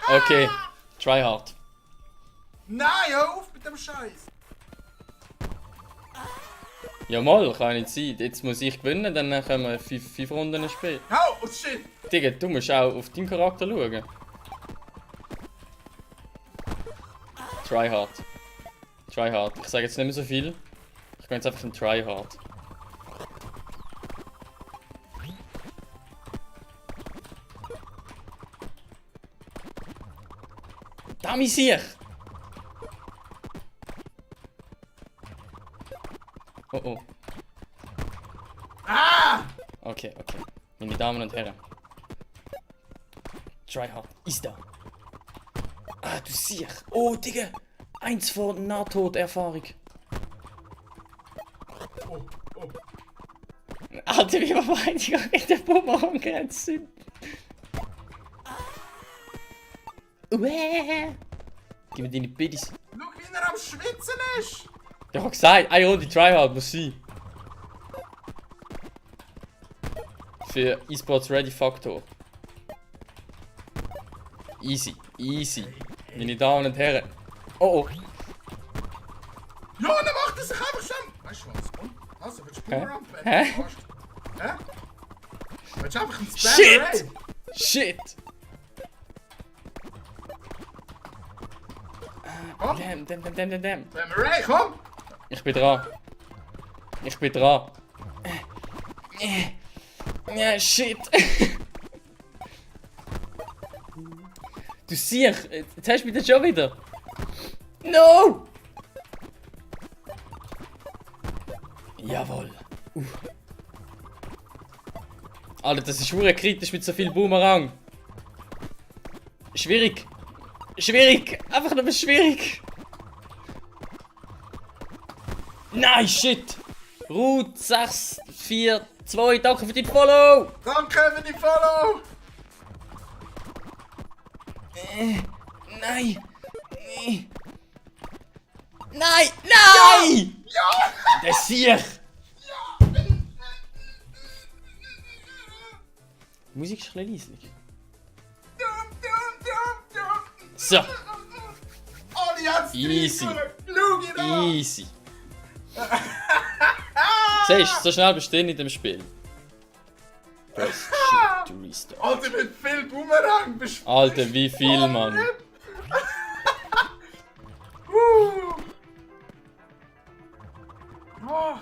Okay, try hard. Nein, hör auf mit dem Scheiß! Ja mal, kann nicht sein. Jetzt muss ich gewinnen, dann können wir 5 Runden spielen. Oh shit! Digga, du musst auch auf deinen Charakter schauen. Try hard. Try hard. Ich sage jetzt nicht mehr so viel. Ich gehe jetzt einfach in Try hard. Dummy sich! Oh oh. Ah! Okay, okay. Meine Damen und Herren. Try hard. Ist da. Ah, du siehst. Oh, Digga. 1 von Nahtoderfahrung. Oh, oh. Alter, wie wir beide in der Bumerang gerannt sind. Uäh. Gib mir deine Biddies. Schau, wie er am Schwitzen ist! Ich hab gesagt, eine Runde Tryhard muss sein. Für eSports Ready Faktor. Easy, easy. Meine Damen und Herren. Oh oh. Ja, dann macht er sich einfach schon! Weißt du was? Und? Also, willst du Boomerang? Hä? Hä? Willst du einfach einen Spam Shit! Raid? Shit! Komm, Damn. Spam Raid, komm! Ich bin dran. Ich bin dran. Ja, shit. Du siehst, jetzt hast du mich dann schon wieder. No! Jawohl. Alter, das ist schwer kritisch mit so viel Boomerang. Schwierig. Schwierig. Einfach nur schwierig. Nein, shit. Route 6, 4, 2, danke für den Follow. Danke für die Follow! Nein. Nein. Nein. Ja! Der Sieg. Die Musik ist ein bisschen leislich. So, Alle hat's Easy. Schau ihn an! easy. Siehst du, so schnell bist du nicht in dem Spiel. Press Shift to restart. Alter, mit viel Boomerang bist du... Alter, wie viel, Mann. Oh.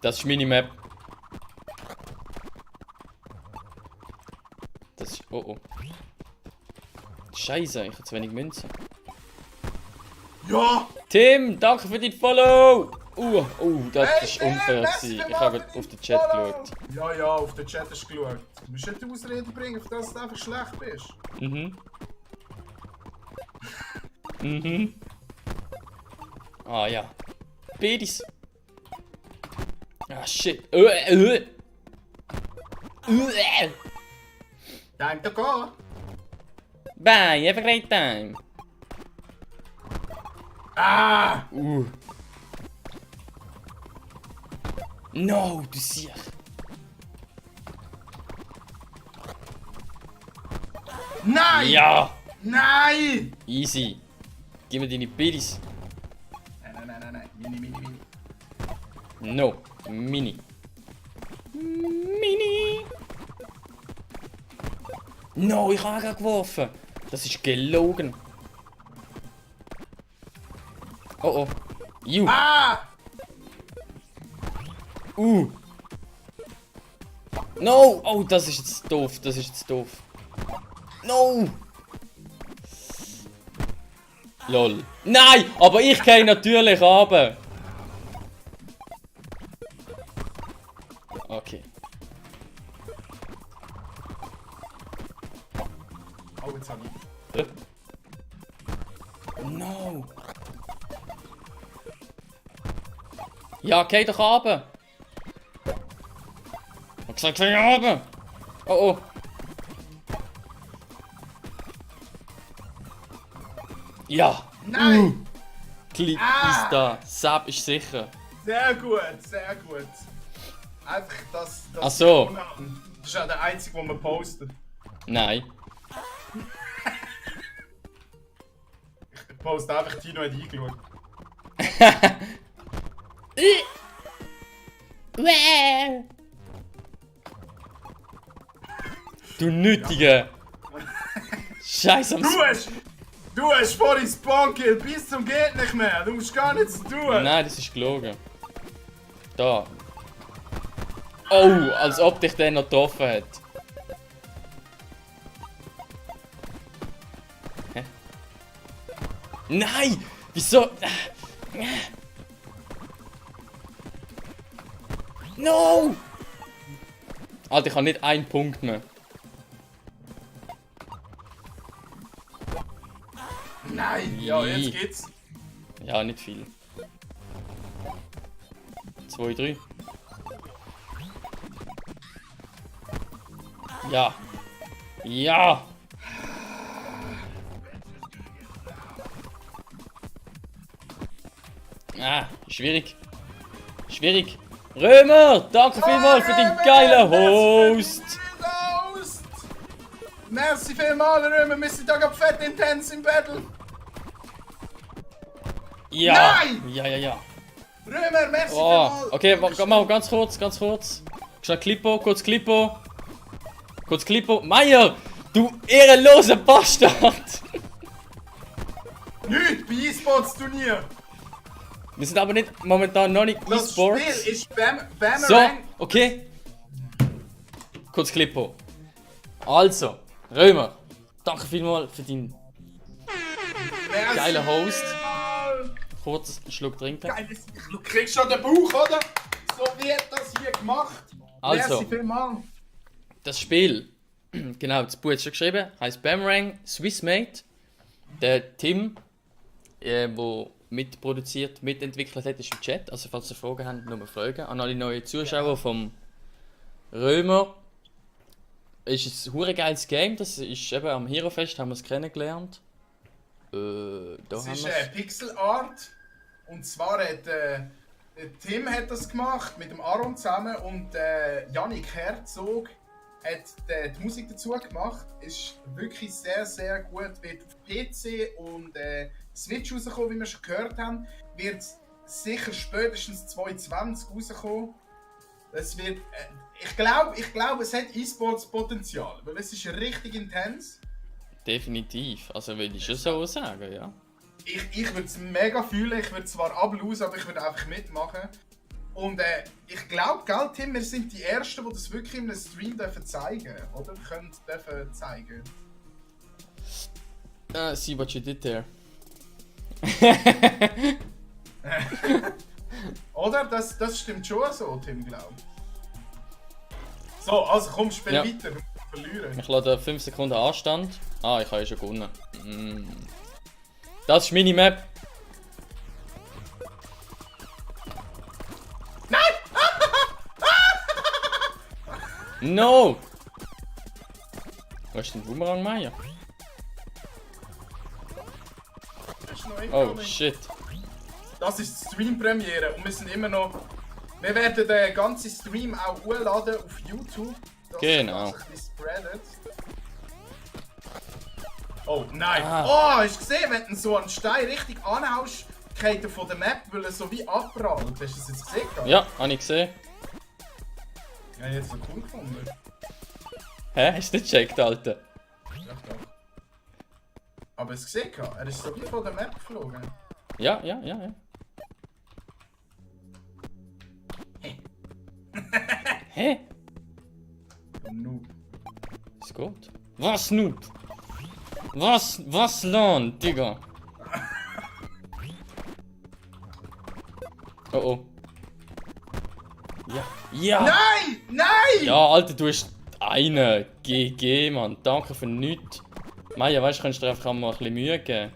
Das ist Minimap. Das ist... Oh oh. Scheiße, ich habe zu wenig Münzen. Ja! Tim, danke für den Follow! Das Hey, ist unfair merci gewesen. Ich vielmals habe für auf die den Chat Follow. geschaut. Ja, auf den Chat hast du geschaut. Du musst nicht die Ausrede bringen, für das du einfach schlecht bist. Ah ja. Biddies. Ah shit. Time to go! Bye, have a great time. Ah! No, du siehst. Nein! Ja! Nein! Easy. Gib mir deine Biddies. Nein. Mini. No. Mini. No, ich habe gerade geworfen. Das ist gelogen. Oh oh. Ju. Ah! No! Oh, das ist jetzt doof. Das ist jetzt doof. No! Lol. Nein! Aber ich gehe natürlich runter. Okay. Oh, jetzt hab ich. No! Ja, geh doch runter! Ich hab gesagt, geh runter! Oh oh! Ja! Nein! Clip Ah. ist da! Sab ist sicher! Sehr gut. Einfach das. Ach so. Das ist ja der einzige, den man postet. Nein. Ich poste einfach, Tino hat eingeschaut. Du Nütige! Scheiß am Du hast vorhin Spawnkill bis zum geht nicht mehr. Du musst gar nichts tun. Nein, das ist gelogen. Da. Oh, als ob dich der noch getroffen hat. Hä? Nein! Wieso? No! Alter, ich habe nicht einen Punkt mehr. Nein! Ja, jetzt geht's. Ja, nicht viel. 2, 3. Ja. Ja. Ah, schwierig. Schwierig. Römer, danke vielmals für den geilen Host. Merci vielmals, Römer. Wir sind da gerade fett intens im Battle. Ja. Nein! Ja. Römer, merci Oh, vielmals. okay, mal ganz kurz. Schnell Klippo, kurz Klippo. Meier, du ehrenloser Bastard. Nicht bei E-Sports Turnier. Wir sind aber nicht momentan noch nicht Das E-Sports. Spiel ist Boomerang. So, okay. Kurz Klippo. Also, Römer, danke vielmals für deinen Merci geilen Host. vielmals. Kurz einen Schluck trinken. Geiles, du kriegst schon den Bauch, oder? So wird das hier gemacht. Also. Merci vielmals. Das Spiel, genau, das Buch ist schon geschrieben, heißt Boomerang Swissmade. Der Tim, der mitproduziert, mitentwickelt hat, ist im Chat. Also falls ihr Fragen habt, nur fragen. An alle neuen Zuschauer vom Römer. Es ist ein hure geiles Game, das ist eben am Hero Fest, haben wir es kennengelernt. Da Das haben ist wir Pixel Art. Und zwar hat Tim hat das gemacht mit dem Aaron zusammen und Yannick Herzog hat die Musik dazu gemacht. Ist wirklich sehr, sehr gut. Wird auf PC und Switch rauskommen, wie wir schon gehört haben. Wird sicher spätestens 2020 rauskommen. Es wird, ich glaube, es hat E-Sports-Potenzial, weil es ist richtig intens. definitiv, also will ich schon so sagen, ja. Ich würde es mega fühlen, ich würde zwar ablausen, aber ich würde einfach mitmachen. Und ich glaube, gell, Tim, wir sind die Ersten, die das wirklich in einem Stream zeigen dürfen, oder? Dürfen zeigen. See what you did there. Oder? Das stimmt schon so, Tim, glaube ich. So, also komm, spiel Ja. weiter, du musst verlieren. Ich lasse 5 Sekunden Anstand. Ah, ich habe ja schon gewonnen. Das ist meine Map. Nein! No! Wo ist denn Boomerang Meier? Das ist noch Oh incoming. shit. Das ist die Stream-Premiere und wir sind immer noch... Wir werden den ganzen Stream auch hochladen auf YouTube. Dass Genau. das ein bisschen spreadet. Oh nein! Ah. Oh, hast du gesehen, wenn du so einen Stein richtig anhaust, geht er von der Map, weil er so wie abprallt. Hast du das jetzt gesehen? Ja, habe ich gesehen. Ja, jetzt so cool gefunden. Hä? Hast du nicht gecheckt, Alter? Ja, doch. Aber hast du gesehen? Er ist so wie von der Map geflogen. Ja. Hä? Noob. Ist gut. Was Noob? Was Land, Digga? Oh oh. Ja. Nein! Nein! Ja, Alter, du hast eine. GG, Mann. Danke für nichts. Meier, weißt du, kannst du dir einfach mal ein bisschen Mühe geben.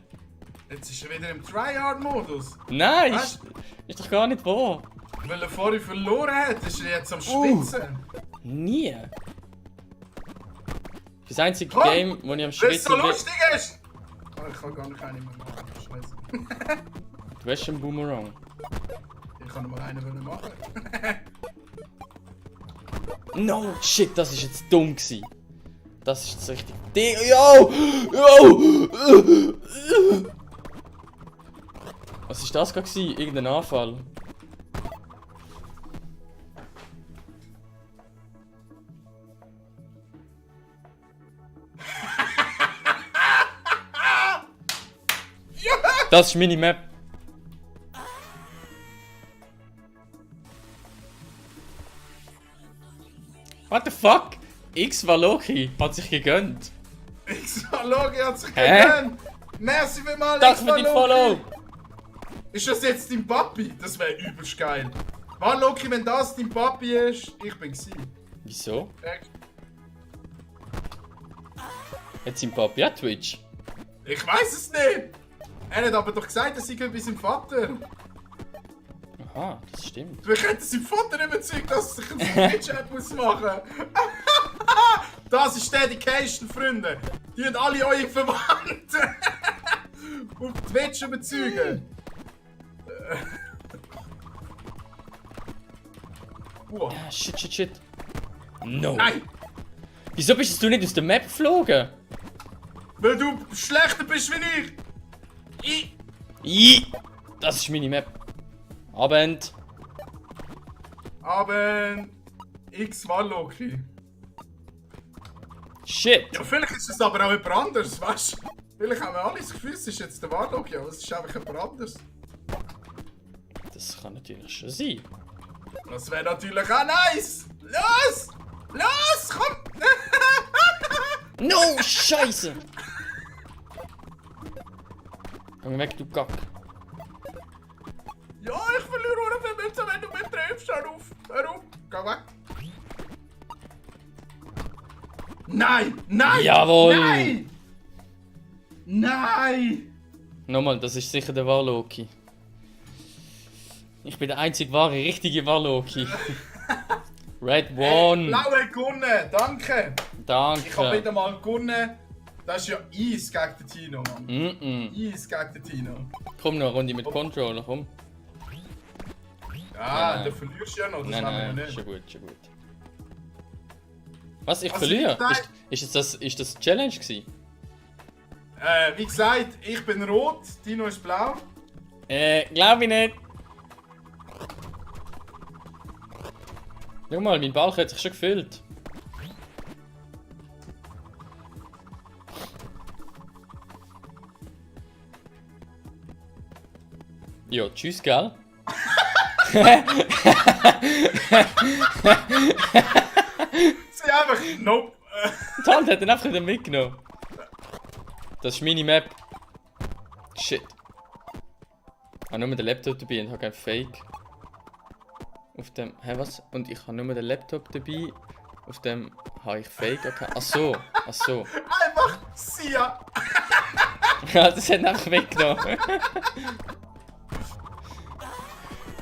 Jetzt ist er wieder im Tryhard-Modus. Nein, Was? ist doch gar nicht wahr. Weil er vorhin verloren hat, ist er jetzt am Schwitzen. Nie. Das einzige Komm, Game, wo ich am Weil es Schwitzen so bin. lustig ist! Oh, ich kann gar nicht einen mehr machen. Scheiße. Du hast einen Boomerang. Ich kann noch mal einen machen. No, shit, das ist jetzt dumm gewesen. Das ist jetzt richtig. Yo! Yo! Was ist das gerade gewesen? Irgendein Anfall? Das ist meine Map. What the fuck? X Valoki hat sich gegönnt. X-Valoki hat sich Hä? gegönnt! Merci vielmals, Danke für den Follow! Ist das jetzt dein Papi? Das wäre übelst geil. Valoki, wenn das dein Papi ist, ich bin gsi. Wieso? Hat sein Papi ja Twitch? Ich weiß es nicht! Er hat aber doch gesagt, dass ich bei seinem Vater. Aha, das stimmt. Wir könnten seinen Vater überzeugen, dass er sich einen Twitch-App machen muss. Das ist Dedication, Freunde. Die haben alle eure Verwandten auf Twitch überzeugen. Wow. Ja, shit. No. Nein! Wieso bist du nicht aus der Map geflogen? Weil du schlechter bist wie ich! Das ist meine Map. Abend. Aber X-Valoki. Shit. Ja, vielleicht ist es aber auch jemand anderes, weißt du? Vielleicht haben wir alle das Gefühl, es ist jetzt der Valoki, aber es ist einfach jemand anderes. Das kann natürlich schon sein. Das wäre natürlich auch nice! Los! Los! Komm! No, Scheiße! Komm weg, du Kack. Ja, ich verliere nur viel Münzen, wenn du mich triffst. Hör auf! Hör auf! Geh weg! Nein! Nein! Jawohl! Nein! Nein! Nochmal, das ist sicher der Valoki. Ich bin der einzig wahre, richtige Valoki. Red One! Blaue gewonnen! Danke! Ich habe Danke! wieder mal gewonnen. Das ist ja Eis gegen den Tino, Mann. Eis gegen den Tino. Komm noch eine Runde mit Controller, komm. Ja, Nein. du verlierst ja noch, das Nein, nehmen wir nein, nicht. schon gut. Was, ich Also, verliere? wie gesagt- Ist das Challenge gewesen? Wie gesagt, ich bin rot, Tino ist blau. Glaub ich nicht. Schau mal, mein Balken hat sich schon gefüllt. Ja, tschüss, gell? Sie einfach, nope. Die Hand hat ihn einfach wieder mitgenommen. Das ist meine Map. Shit. Ich habe nur den Laptop dabei und habe kein Fake. Auf dem. Hä, was? Und ich habe nur den Laptop dabei. Auf dem habe ich Fake. Okay. Ach so. Einfach Sia. Ja, das hat ihn einfach weggenommen.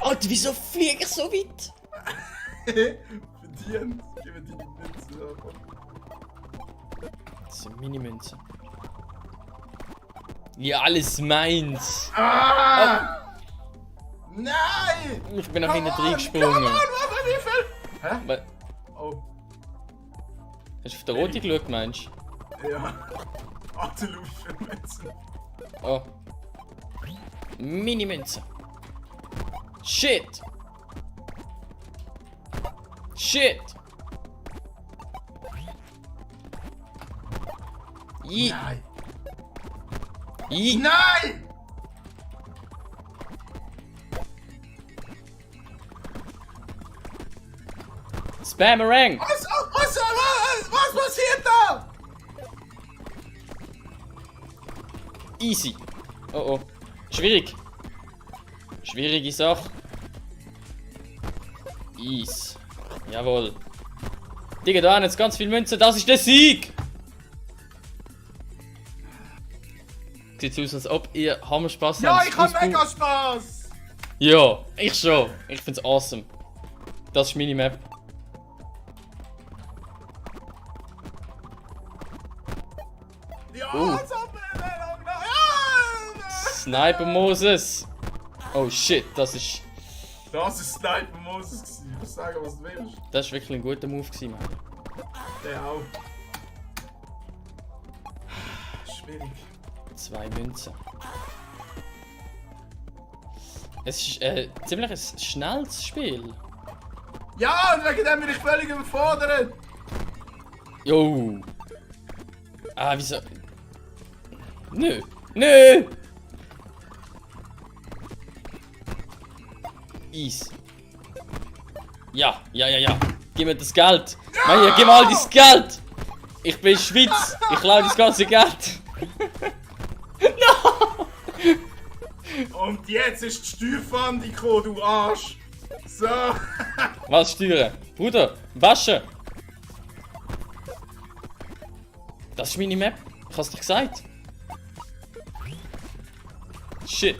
Alter, wieso fliege ich so weit? Verdient. Gib mir die Münze. Das sind Mini-Münzen. Ja, alles meins. Ah! Nein! Ich bin nach hinten Come on, reingesprungen. wie viel? Hä? Aber- Oh, Hast du auf den Rote geschaut, meinst du? ja. Warte, Luft für Münzen. Oh. Mini-Münze. Shit. Nein! I. Nein! Spammerang. Was passiert da? Easy. Oh oh. Schwierige Sache. Ease. Jawohl. Digga, da haben jetzt ganz viele Münzen. Das ist der Sieg! Sieht aus, als ob ihr Hammerspaß Ja, habt. ich hab mega Spaß! Ja, ich schon. Ich find's awesome. Das ist meine Map. Ja, Oh. so ja! Sniper Moses. Oh shit, das ist. Das ist Sniper Moses gewesen. Du sagen, was du willst. Das war wirklich ein guter Move, Mann. Der auch. Schwierig. 2 Münzen. Es ist ziemlich ein schnelles Spiel. Ja, und wegen dem bin ich völlig überfordert. Jo. Ah, wieso? Nö. Nö! Ease. Ja. Gib mir das Geld. Ja! Mann, gib mal das Geld. Ich bin in der Schweiz. Ich klaue das ganze Geld. No! Und jetzt ist die Steuerfahndung gekommen, du Arsch. So. Was steuern? Bruder, waschen. Das ist meine Map. Ich hab's dir gesagt. Shit.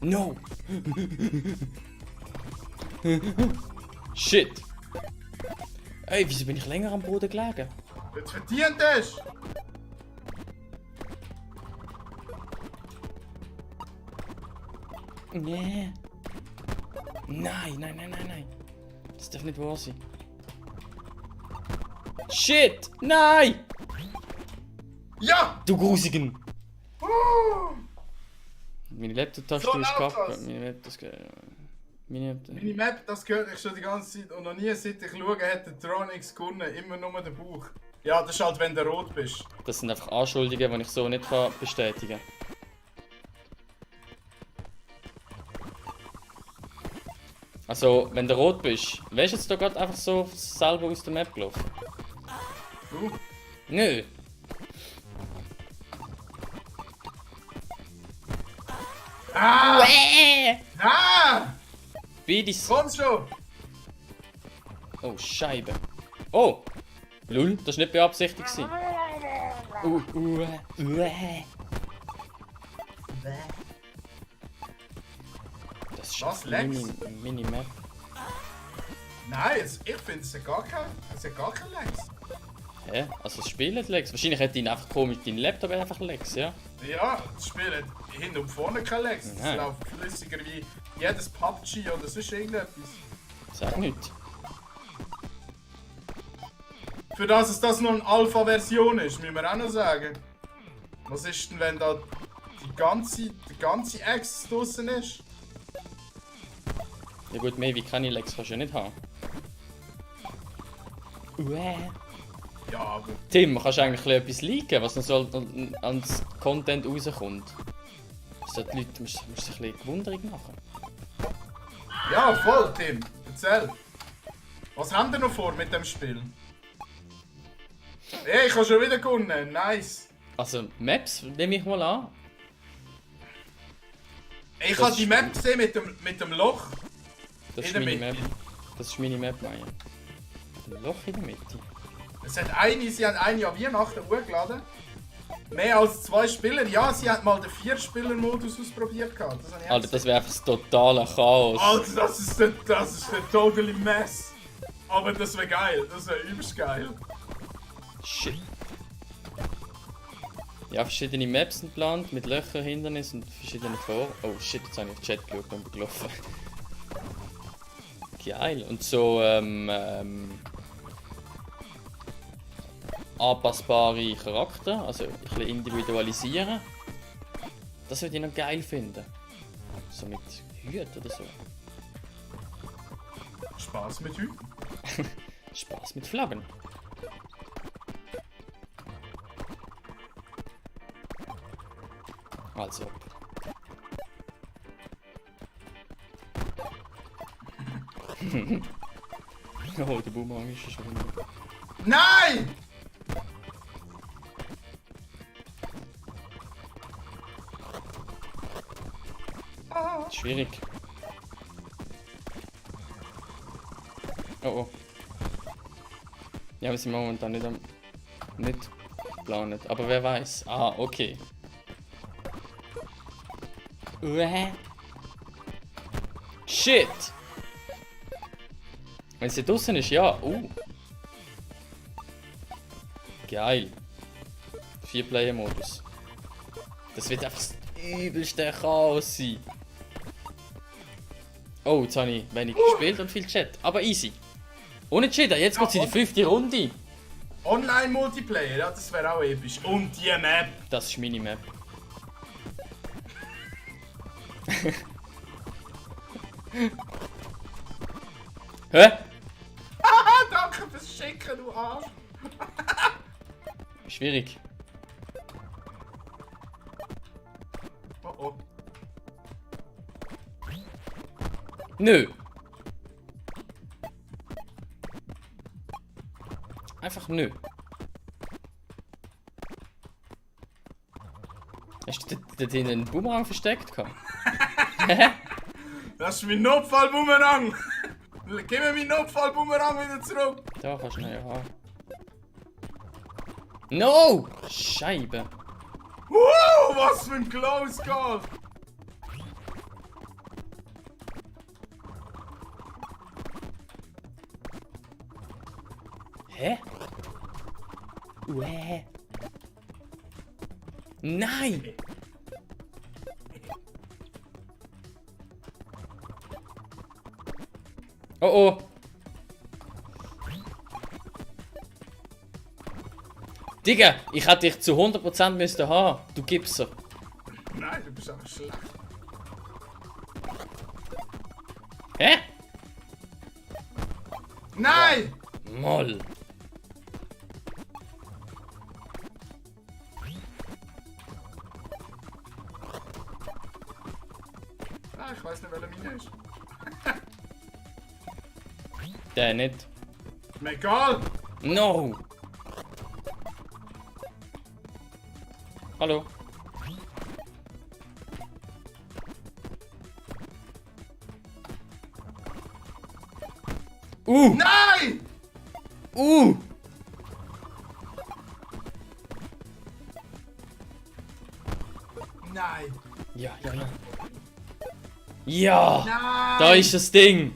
No. Shit. Ey, wieso bin ich länger am Boden gelegen? Jetzt verdient hast. Nee. Nein. Das darf nicht wahr sein. Shit! Nein! Ja! Du Grusigen! Meine Laptop-Taste So ist läuft kaputt. das. Meine Map, das gehört ich schon die ganze Zeit und noch nie seit ich schaue, hat der Tronix gewonnen. Immer nur der Bauch. Ja, das ist halt, wenn du rot bist. Das sind einfach Anschuldigungen, die ich so nicht bestätigen kann. Also, wenn du rot bist, wärst du jetzt da gerade einfach so selber aus der Map gelaufen? Du? Nö. Ah! Ah! Bidis. Komm schon! Oh, Scheibe. Oh! Lul, das war nicht beabsichtigt. Das ist Was, eine Lex? Mini-Map. Nein, ich finde, es hat gar kein Lex. Hä? Also das Spiel hat Lex. Wahrscheinlich hat ihn einfach komisch, dein Laptop hat einfach Lex, ja? Ja, das Spiel hat hinten und vorne kein Lex. Das Nein. läuft flüssiger wie jedes PUBG oder sonst irgendetwas. Sag nicht. Für das es das noch eine Alpha-Version ist, müssen wir auch noch sagen. Was ist denn, wenn da die ganze Access draussen ist? Ja gut, mehr wie keine Lex kannst du ja nicht haben. Ja, aber... Tim, kannst du eigentlich etwas leaken, was noch so ans Content rauskommt? So die Leute musst sich ein bisschen gewundert machen. Ja, voll, Tim. Erzähl. Was haben wir noch vor mit dem Spiel? Hey, ich habe schon wieder gewonnen. Nice. Also Maps nehme ich mal an. Ich habe die Map gesehen mit dem Loch. Das ist In der meine Map. Mitte. Das ist meine Map, Maya. Ein Loch in der Mitte. Sie haben eine an Weihnachten hochgeladen. Mehr als 2 Spieler. Ja, sie hat mal den 4-Spieler-Modus ausprobiert. Das habe ich auch Alter, das wäre einfach das totale Chaos. Alter, das ist der totally mess. Aber das wäre geil. Das wäre übelst geil. Shit. Ja, verschiedene Maps sind geplant, mit Löchern, Hindernissen und verschiedenen Vor... Oh shit, jetzt habe ich auf den Chat geschaut und bin gelaufen. Geil. Und so, anpassbare Charakter, also ein bisschen individualisieren. Das würde ich noch geil finden. So mit Hüten oder so. Spaß mit Hüten. Spaß mit Flaggen. Also. Oh, der Boomerang ist schon wieder. Nein! Schwierig. Oh oh. Ja, wir sind momentan nicht geplant. Aber wer weiß. Ah, okay. Shit! Wenn sie draußen ist, ja. Geil. 4-Player-Modus. Das wird einfach das übelste Chaos sein. Oh, jetzt habe ich wenig gespielt und viel Chat. Aber easy. Ohne Cheater, jetzt geht's in die 5. Runde. Online-Multiplayer, ja, das wäre auch episch. Und die Map. Das ist meine Map. Hä? Haha, danke fürs Schicken, du Arsch. Schwierig. Oh oh. Nö. Einfach nö. Hast du da drinnen einen Boomerang versteckt gehabt? Das ist mein Notfall-Boomerang. Gib mir meinen Notfall-Boomerang wieder zurück. Da kannst du noch ja haben. No! Scheibe. Was für ein Close Call. Hä? Uäh. Nein! Oh oh! Digga, ich hätte dich zu 100% müssen haben. Du Gipser. Nein, du bist einfach schlecht. Hä? Nein! Moll. Ah, ich weiß nicht, welcher meine ist. Der nicht. Ist mir egal. No! Hallo? Nein! Nein! Ja, ja, ja. Ja! Nein! Da ist das Ding!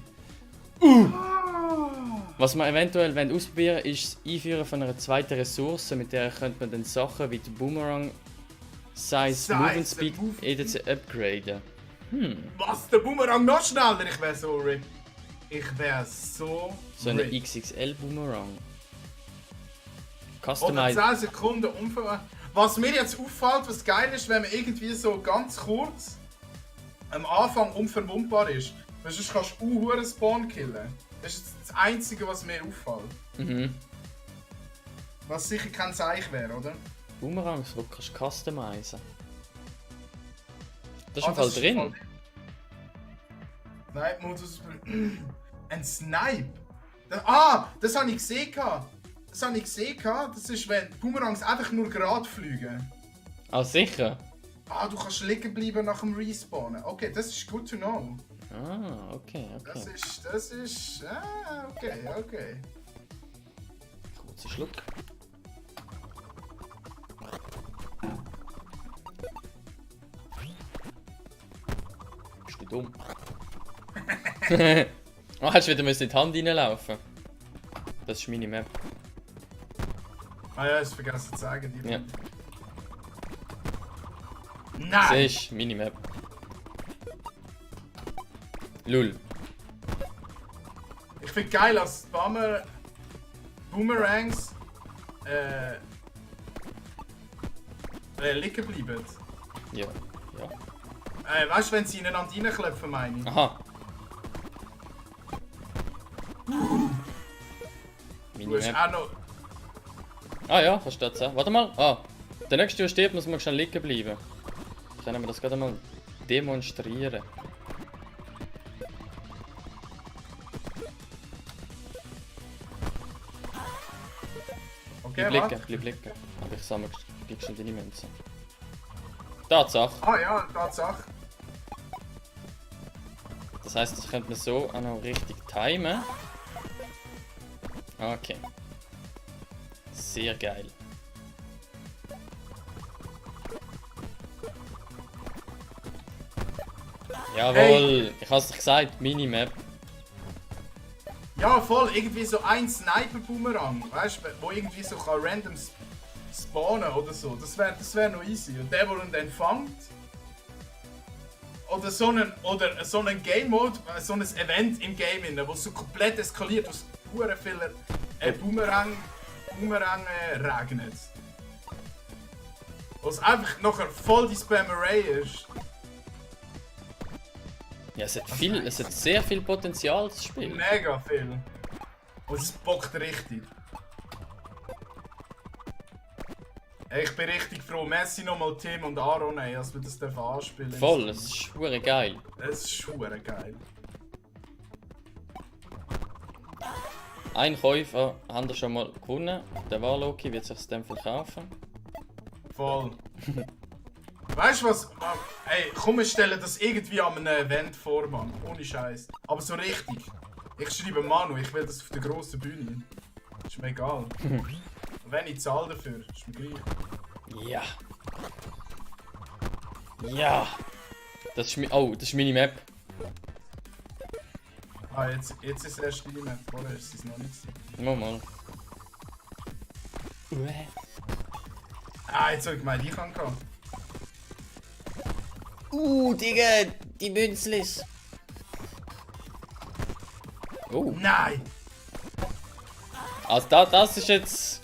Was wir eventuell ausprobieren wollen, ist das Einführen von einer zweiten Ressource, mit der könnte man dann Sachen wie den Boomerang, Size, Movement Speed etc. upgraden. Was? Der Boomerang noch schneller? Ich wäre so RIP. Ich wäre so So eine RIP. XXL Boomerang. Oder Customize. 10 Sekunden Unfall. Was mir jetzt auffällt, was geil ist, wenn man irgendwie so ganz kurz am Anfang unverwundbar ist. Weil sonst kannst du einen Spawn killen. Das ist das Einzige, was mir auffällt. Mhm. Was sicher kein Zeichen wäre, oder? Boomerangs, die kannst du customizen. Das ist im Ah, Fall das ist drin. im Fall- Snipe-Modus. Ein Snipe? Das habe ich gesehen. Das habe ich gesehen. Das ist, wenn Boomerangs einfach nur gerade fliegen. Ah, sicher? Du kannst liegen bleiben nach dem Respawnen. Okay, das ist good to know. Ah, okay, okay. Das ist. Okay. Kurzer Schluck. Bist du dumm? Oh, hast du wieder in die Hand reinlaufen? Das ist meine Map. Ja, ich vergessen zu sagen. Die Ja. Das Nein! ist meine Map. Lul. Ich finde geil, als Boomerangs liegen bleiben. Ja, ja. Weißt du, wenn sie ineinander reinklopfen, meine ich. Aha. Du Meine hast Map. auch noch. Ah ja, kannst du das sagen. Warte mal. Der nächste, der stirbt, muss man schnell liegen bleiben. Können wir das gerade mal demonstrieren. Okay, Bleib warte. liegen, bleib liegen. Aber ich sammle gleich schon deine Münzen. Tatsache. Ja, Tatsache. Das heisst, das könnte man so auch noch richtig timen. Okay. Sehr geil. Jawohl, Hey. ich hab's doch gesagt, Minimap. Ja, voll, irgendwie so ein Sniper-Boomerang, weißt du, wo irgendwie so kann random spawnen oder so. Das wär noch easy. Und der ihn dann fängt. oder so einen Game Mode, so ein Event im Game, wo es so komplett eskaliert, wo es hure viele Boomerang regnet. Wo es einfach nachher voll die Spammerei ist. Ja, es hat sehr viel Potenzial, das Spiel. Mega viel. Und es bockt richtig. Ey, ich bin richtig froh. Merci nochmal Tim und Aaron, ey, dass wir das anspielen dürfen. Voll, es ist schwere geil. Das ist schwere geil. Ein Käufer haben wir schon mal gewonnen. Der war Loki, wird sich das dann verkaufen. Voll. Weißt du was? Ey, komm, wir stellen das irgendwie an einem Event vor, Mann. Ohne Scheiß. Aber so richtig. Ich schreibe Manu, ich will das auf der grossen Bühne. Ist mir egal. Wenn ich zahle dafür, ist mir gleich. Ja. Ja. Das ist meine Map. Ah, jetzt ist es erst die Map. Vorher ist es noch nicht. Mal. Ah, jetzt hab ich gemeint, ich kann kommen. Digga, die Münzlis. Oh. Nein! Also das ist jetzt...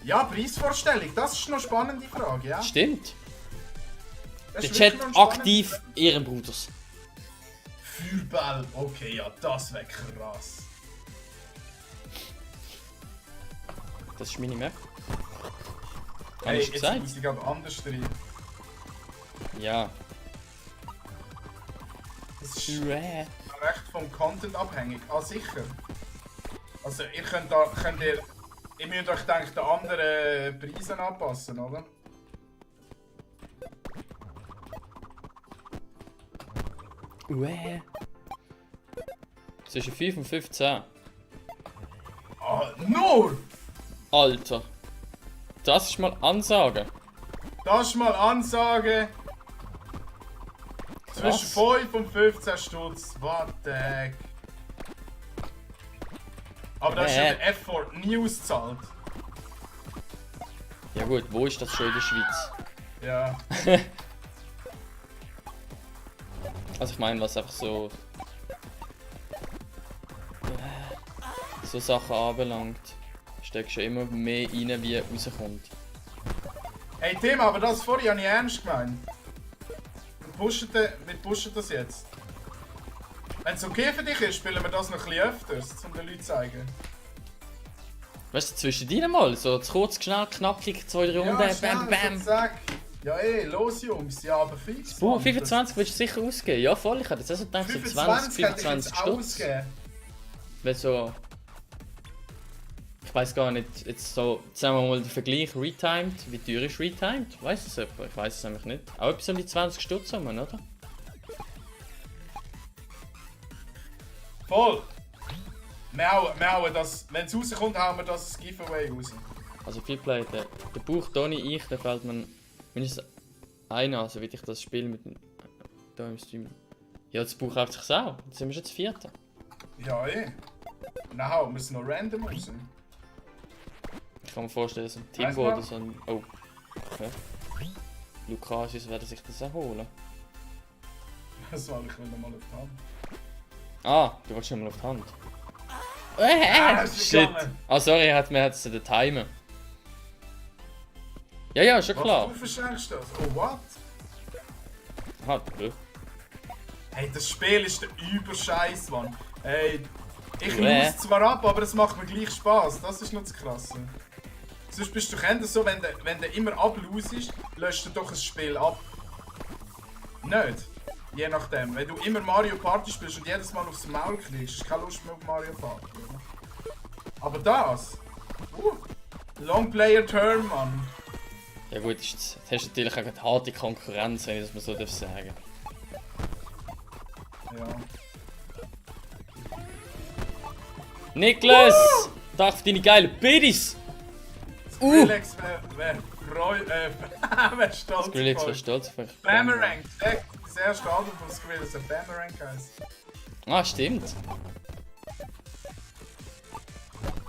Ja, Preisvorstellung, das ist noch eine spannende Frage, ja? Stimmt. Das Der ist Chat wirklich noch eine spannende aktiv Frage. Ehrenbruders. Feuerball, okay, ja, das wäre krass. Das ist meine Map. Hab Hey, ich jetzt gesagt? muss ich gerade anders rein. Ja. Das ist recht vom Content abhängig. Ah, sicher. Also, ihr müsst euch, denke ich, den anderen Preisen anpassen, oder? Zwischen 5 und 15. Ah, nur! Alter. Das ist mal Ansage. Das ist mal Ansage. Zwischen Was? 5 und 15 Stutz. What the heck? Aber das ist ja der Effort nie auszahlt. Ja gut, wo ist das schon in der Schweiz? Ja. Also ich meine, was einfach so Sachen anbelangt, steckst du immer mehr rein, wie rauskommt. Hey Tim, aber das vorhin habe ich ernst gemeint. Wir pushen das jetzt. Wenn es okay für dich ist, spielen wir das noch ein bisschen öfters, um den Leuten zu zeigen. Weißt du, zwischen dir mal, so kurz, schnell, knackig, 2-3 Runden, bam, bam. Zack. Ja ey, los Jungs, ja aber fix. Mann. 25 willst du sicher ausgeben? Ja voll, ich hätte jetzt also gedacht, so 20, 25 Stutz. Weil so... Ich weiß gar nicht, jetzt so, sagen wir mal den Vergleich Retimed, wie teuer ist Retimed? Weiss das jemand? Ich weiß es nämlich nicht. Auch etwas um die 20 Stutz rum, oder? Voll! Wir hauen das, wenn es rauskommt, hauen wir das als Giveaway raus. Also viel Play, der Buch Donny, da fällt man mindestens einer, also wie ich das Spiel mit dem da im Stream. Ja, das Buch kauft sich auch, jetzt sind wir schon das 4. Ja Dann hauen wir es noch random raus. Ich kann mir vorstellen, so ein Weiss Timbo man? oder so ein... Oh. Okay. Lukasius werden sich das auch holen. Das soll ich will mal auf die Hand. Ah, du wolltest schon mal auf die Hand. das ist Shit. gegangen. Ah, sorry, mir hat es den Timer. Ja, schon klar. Was, du verschenkst das? Oh, what? Aha, du. Hey, das Spiel ist der Überscheiß, Mann. Hey, ich Bäh. lose zwar ab, aber es macht mir gleich Spaß. Das ist noch das Krasse. Sonst bist du doch so, wenn du immer ablusest, löscht du doch ein Spiel ab. Nicht? Je nachdem. Wenn du immer Mario Party spielst und jedes Mal aufs Maul kriegst, hast du keine Lust mehr auf Mario Party. Oder? Aber das... Long Player Term, Mann. Ja gut, jetzt hast du natürlich auch eine harte Konkurrenz, wenn ich das mal so sagen darf. Ja. Niklas! Danke für deine geilen Biddies! Skrillex wäre wär stolz Skrillex auf war euch. stolz auf euch. Boomerang, das erste Album von Skrillex, ein Boomerang heisst. Ah, stimmt.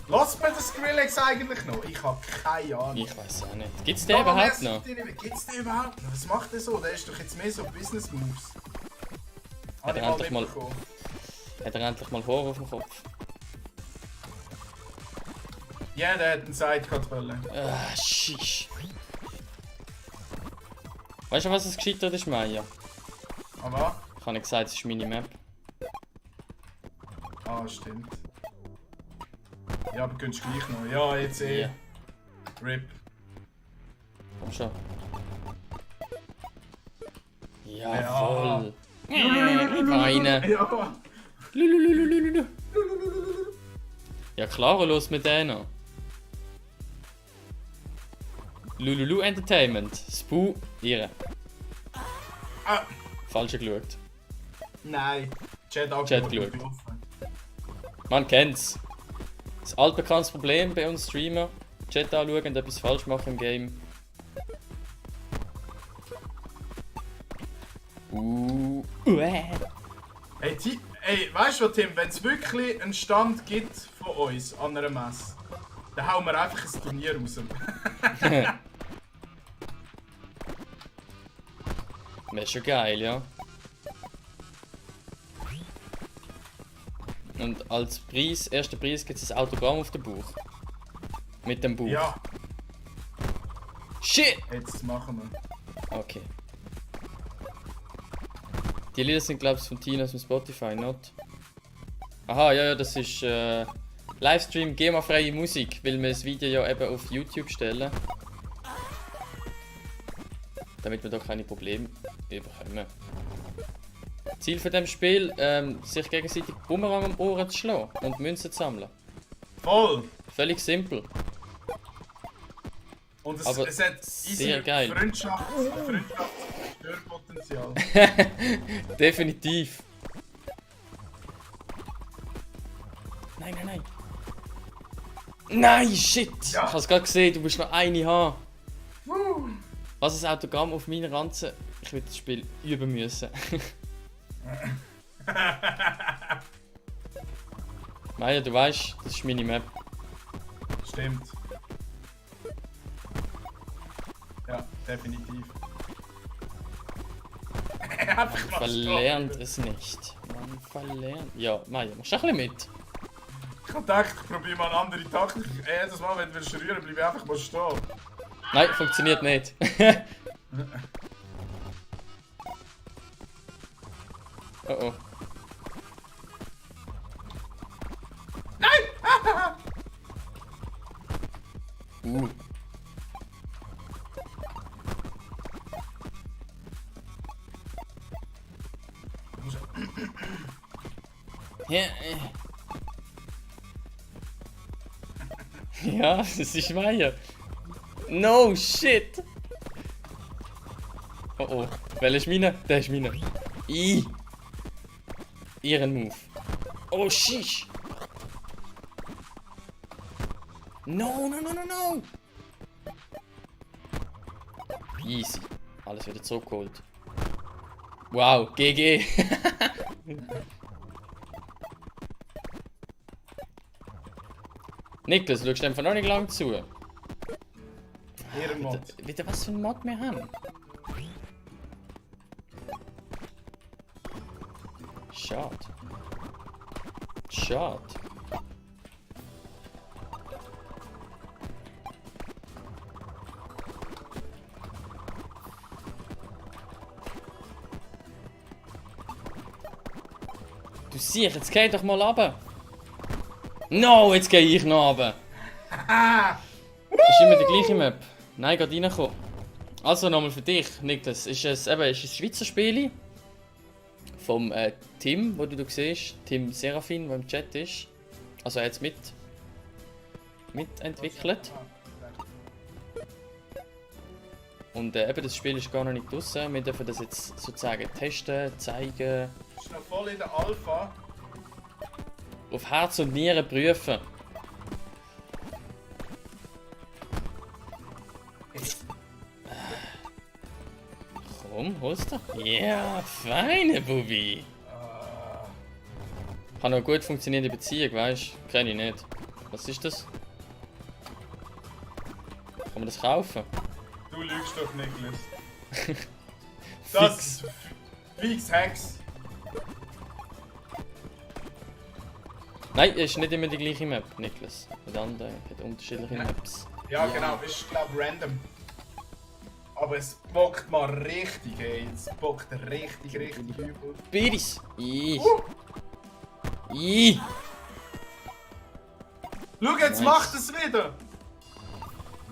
Lass mir das Skrillex eigentlich noch? Ich hab keine Ahnung. Ich weiß auch nicht. Gibt's den überhaupt noch? Gibt's den überhaupt noch? Was macht der so? Der ist doch jetzt mehr so Business Moves. Hat er endlich mal Haar auf dem Kopf? Ja, der hat einen Sidecut-Bälle. Ah, shish. Weißt du, was es gescheitert ist, Maya? Aber? Ich habe nicht gesagt, es ist meine Map. Ah, stimmt. Ja, aber könntest du gleich noch. Ja, jetzt eh. Ja. RIP. Komm schon. Jawohl. Weine. Ja. Lulululululu. Ja klar, los mit denen. Lululu Entertainment. Spoo, ihre. Ah. Falsch geschaut. Nein. Chat Chat geschaut. Man kennt's. Das altbekanntes Problem bei uns Streamer. Chat anschauen und etwas falsch machen im Game. Hey, weißt du was, Tim? Wenn es wirklich einen Stand gibt von uns an einer Messe, dann hauen wir einfach ein Turnier raus. Wäre schon geil, ja. Und als Preis, erster Preis gibt es ein Autogramm auf dem Buch. Mit dem Buch. Ja, Shit! jetzt machen wir. Okay. Die Lieder sind, glaube ich, von Tina aus dem Spotify, not? Aha, ja, das ist Livestream GEMA-freie Musik, weil wir das Video ja eben auf YouTube stellen. Damit wir da keine Probleme bekommen. Ziel von dem Spiel, sich gegenseitig Bumerang am Ohren zu schlagen und Münzen zu sammeln. Voll! Völlig simpel. Und Aber es hat sehr geil. Störpotenzial. Definitiv. Nein, nein, nein. Nein, shit! Ja. Ich hab's gerade gesehen, du musst noch eine haben. Was ein Autogramm auf meiner Ranze. Ich will das Spiel üben müssen. Maja, du weißt, das ist meine Map. Stimmt. Ja, definitiv. Man verlernt es nicht. Man verlernt. Ja, Maja, machst du ein bisschen mit? Ich hab gedacht, ich probiere mal eine andere Taktik. Jedes Mal, wenn du rühren willst, bleib einfach mal stehen. Nein, funktioniert nicht. Oh oh. Nein! Ja, ja, das ist Meier. No shit! Oh oh. Welcher ist meiner? Der ist meiner. Ihren Move. Oh shish! No, no, no, no, no! Easy. Alles wieder zurückgeholt. Wow, GG! Niklas, du schaust einfach noch nicht lang zu. Ehrenmod. Wieder was für ein Mod wir haben. Schade. Schade. Du siehst, jetzt geh doch mal runter. No, jetzt gehe ich noch runter. Das ist immer die gleiche Map. Nein, gerade reinkommen. Also nochmal für dich, Niklas. Ist ein Schweizer Spiel vom Tim, wo du siehst. Tim Serafin, der im Chat ist. Also er hat es mitentwickelt. Und eben das Spiel ist gar noch nicht draussen. Wir dürfen das jetzt sozusagen testen, zeigen. Ist noch voll in der Alpha. Auf Herz und Nieren prüfen. Komm, holst du? Ja, feine Bubi. Hat noch eine gut funktionierende Beziehung, weißt du? Kenn ich nicht. Was ist das? Kann man das kaufen? Du lügst doch, Niklas. Das ist fix Hex. Nein, es ist nicht immer die gleiche Map, Niklas. Der andere hat unterschiedliche Ja. Maps. Ja, genau, das ist glaube random. Aber es bockt mal richtig, ey. Es bockt richtig übel. Biris! I. Schau, jetzt Nice. macht es wieder!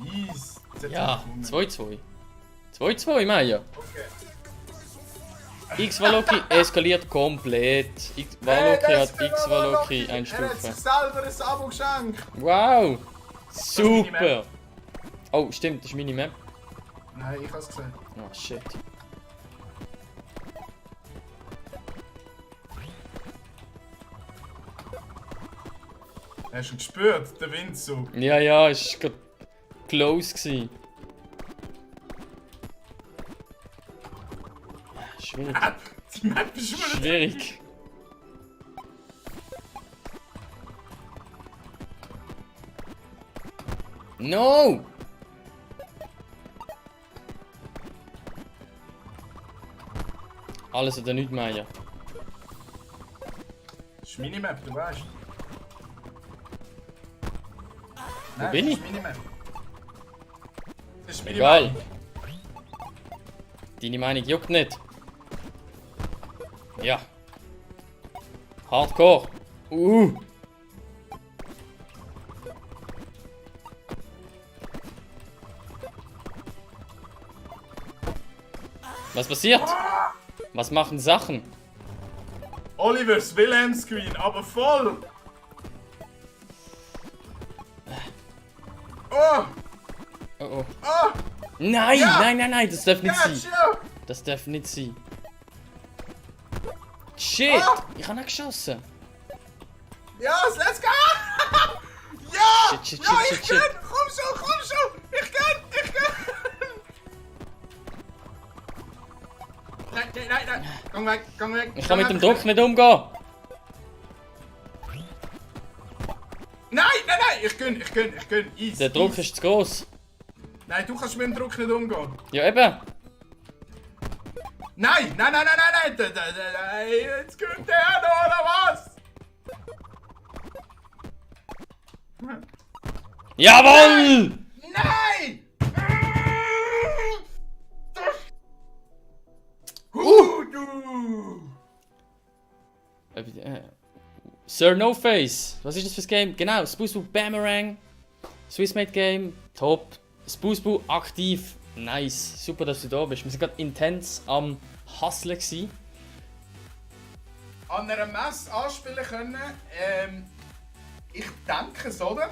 Yes. Jetzt hat's Ja, gewonnen. 2-2. 2-2, Meier. Okay. X-Valoki eskaliert komplett. Valoki hat X-Valoki eine Er hat sich Stufe. selber ein Abo geschenkt. Wow! ist meine Super! Oh, stimmt, das ist meine Map. Nein, ich hab's gesehen. Oh, shit. Hast du ihn gespürt, der Windzug? Ja, ja, es war gerade close gewesen. Schwierig. Die Map ist schon wieder. Schwierig. No! Alles oder nichts, Meier. Das ist meine Map, du weißt. Wo bin das ich? ist meine Map. Das ist meine Egal. Meinung. Deine Meinung juckt nicht. Ja. Hardcore. Was passiert? Was machen Sachen? Olivers Wilhelm Screen, aber voll! Oh! Oh oh. Oh! Nein, Ja! nein, nein, nein, das darf nicht sein. Gotcha! Das darf nicht sein. Shit! Ah! Ich habe ihn geschossen. Ja, let's go! Ja! Shit, shit, Ja, shit, ich shit, kann! Komm schon! Ich kann! Nein! Komm weg! Ich kann mit dem Druck nicht umgehen. Nein! Ich kann! Easy! Der Druck easy. ist zu groß. Nein, du kannst mit dem Druck nicht umgehen. Ja, eben. Nein! Jetzt kommt der noch, oder was? Jawohl! Nein! Du! Sir No Face. Was ist das für ein Game? Genau, Spoosboo Boomerang. Swissmade Game. Top. Spoosboo aktiv. Nice. Super, dass du da bist. Wir sind gerade intens am Hustlen gewesen. An einer Messe anspielen können, ich denke es, oder?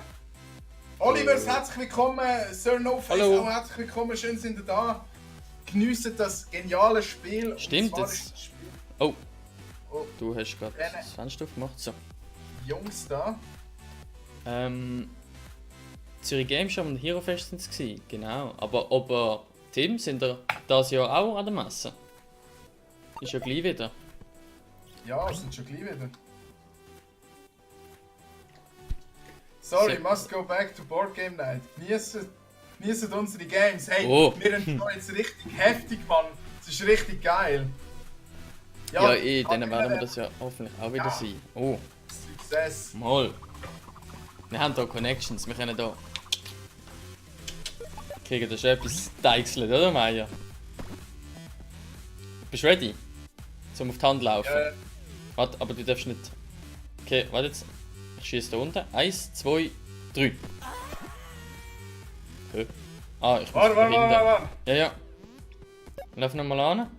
Olivers, herzlich willkommen, Sir No Face, Hallo. auch herzlich willkommen, schön sind ihr da. Geniessen das geniale Spiel. Und Stimmt, zwar jetzt- ist das Spiel Oh. Oh. Du hast gerade das Fenster aufgemacht. So. Jungs da. Zürich Game Show und Hero Fest sind es gewesen. Genau. Aber Tim, sind ihr das Jahr auch an der Messe? Ist ja gleich wieder. Ja, sind schon gleich wieder. Sorry, So. must go back to Board Game Night. Geniessen unsere Games. Hey, Oh. wir enjoyen jetzt richtig heftig, Mann. Es ist richtig geil. Ja, aber dann werden wir das ja hoffentlich auch wieder Ja. sein. Oh, Success. mal. Wir haben hier Connections, wir können da. Kriegen da schon etwas deichselt, oder Meier? Bist du ready? Zum auf die Hand laufen? Warte, aber du darfst nicht. Okay, warte jetzt. Ich schieße da unten. 1, 2, 3. Hä? Ah, ich muss verhindern. Warte. Ja, ja. Lauf nochmal an.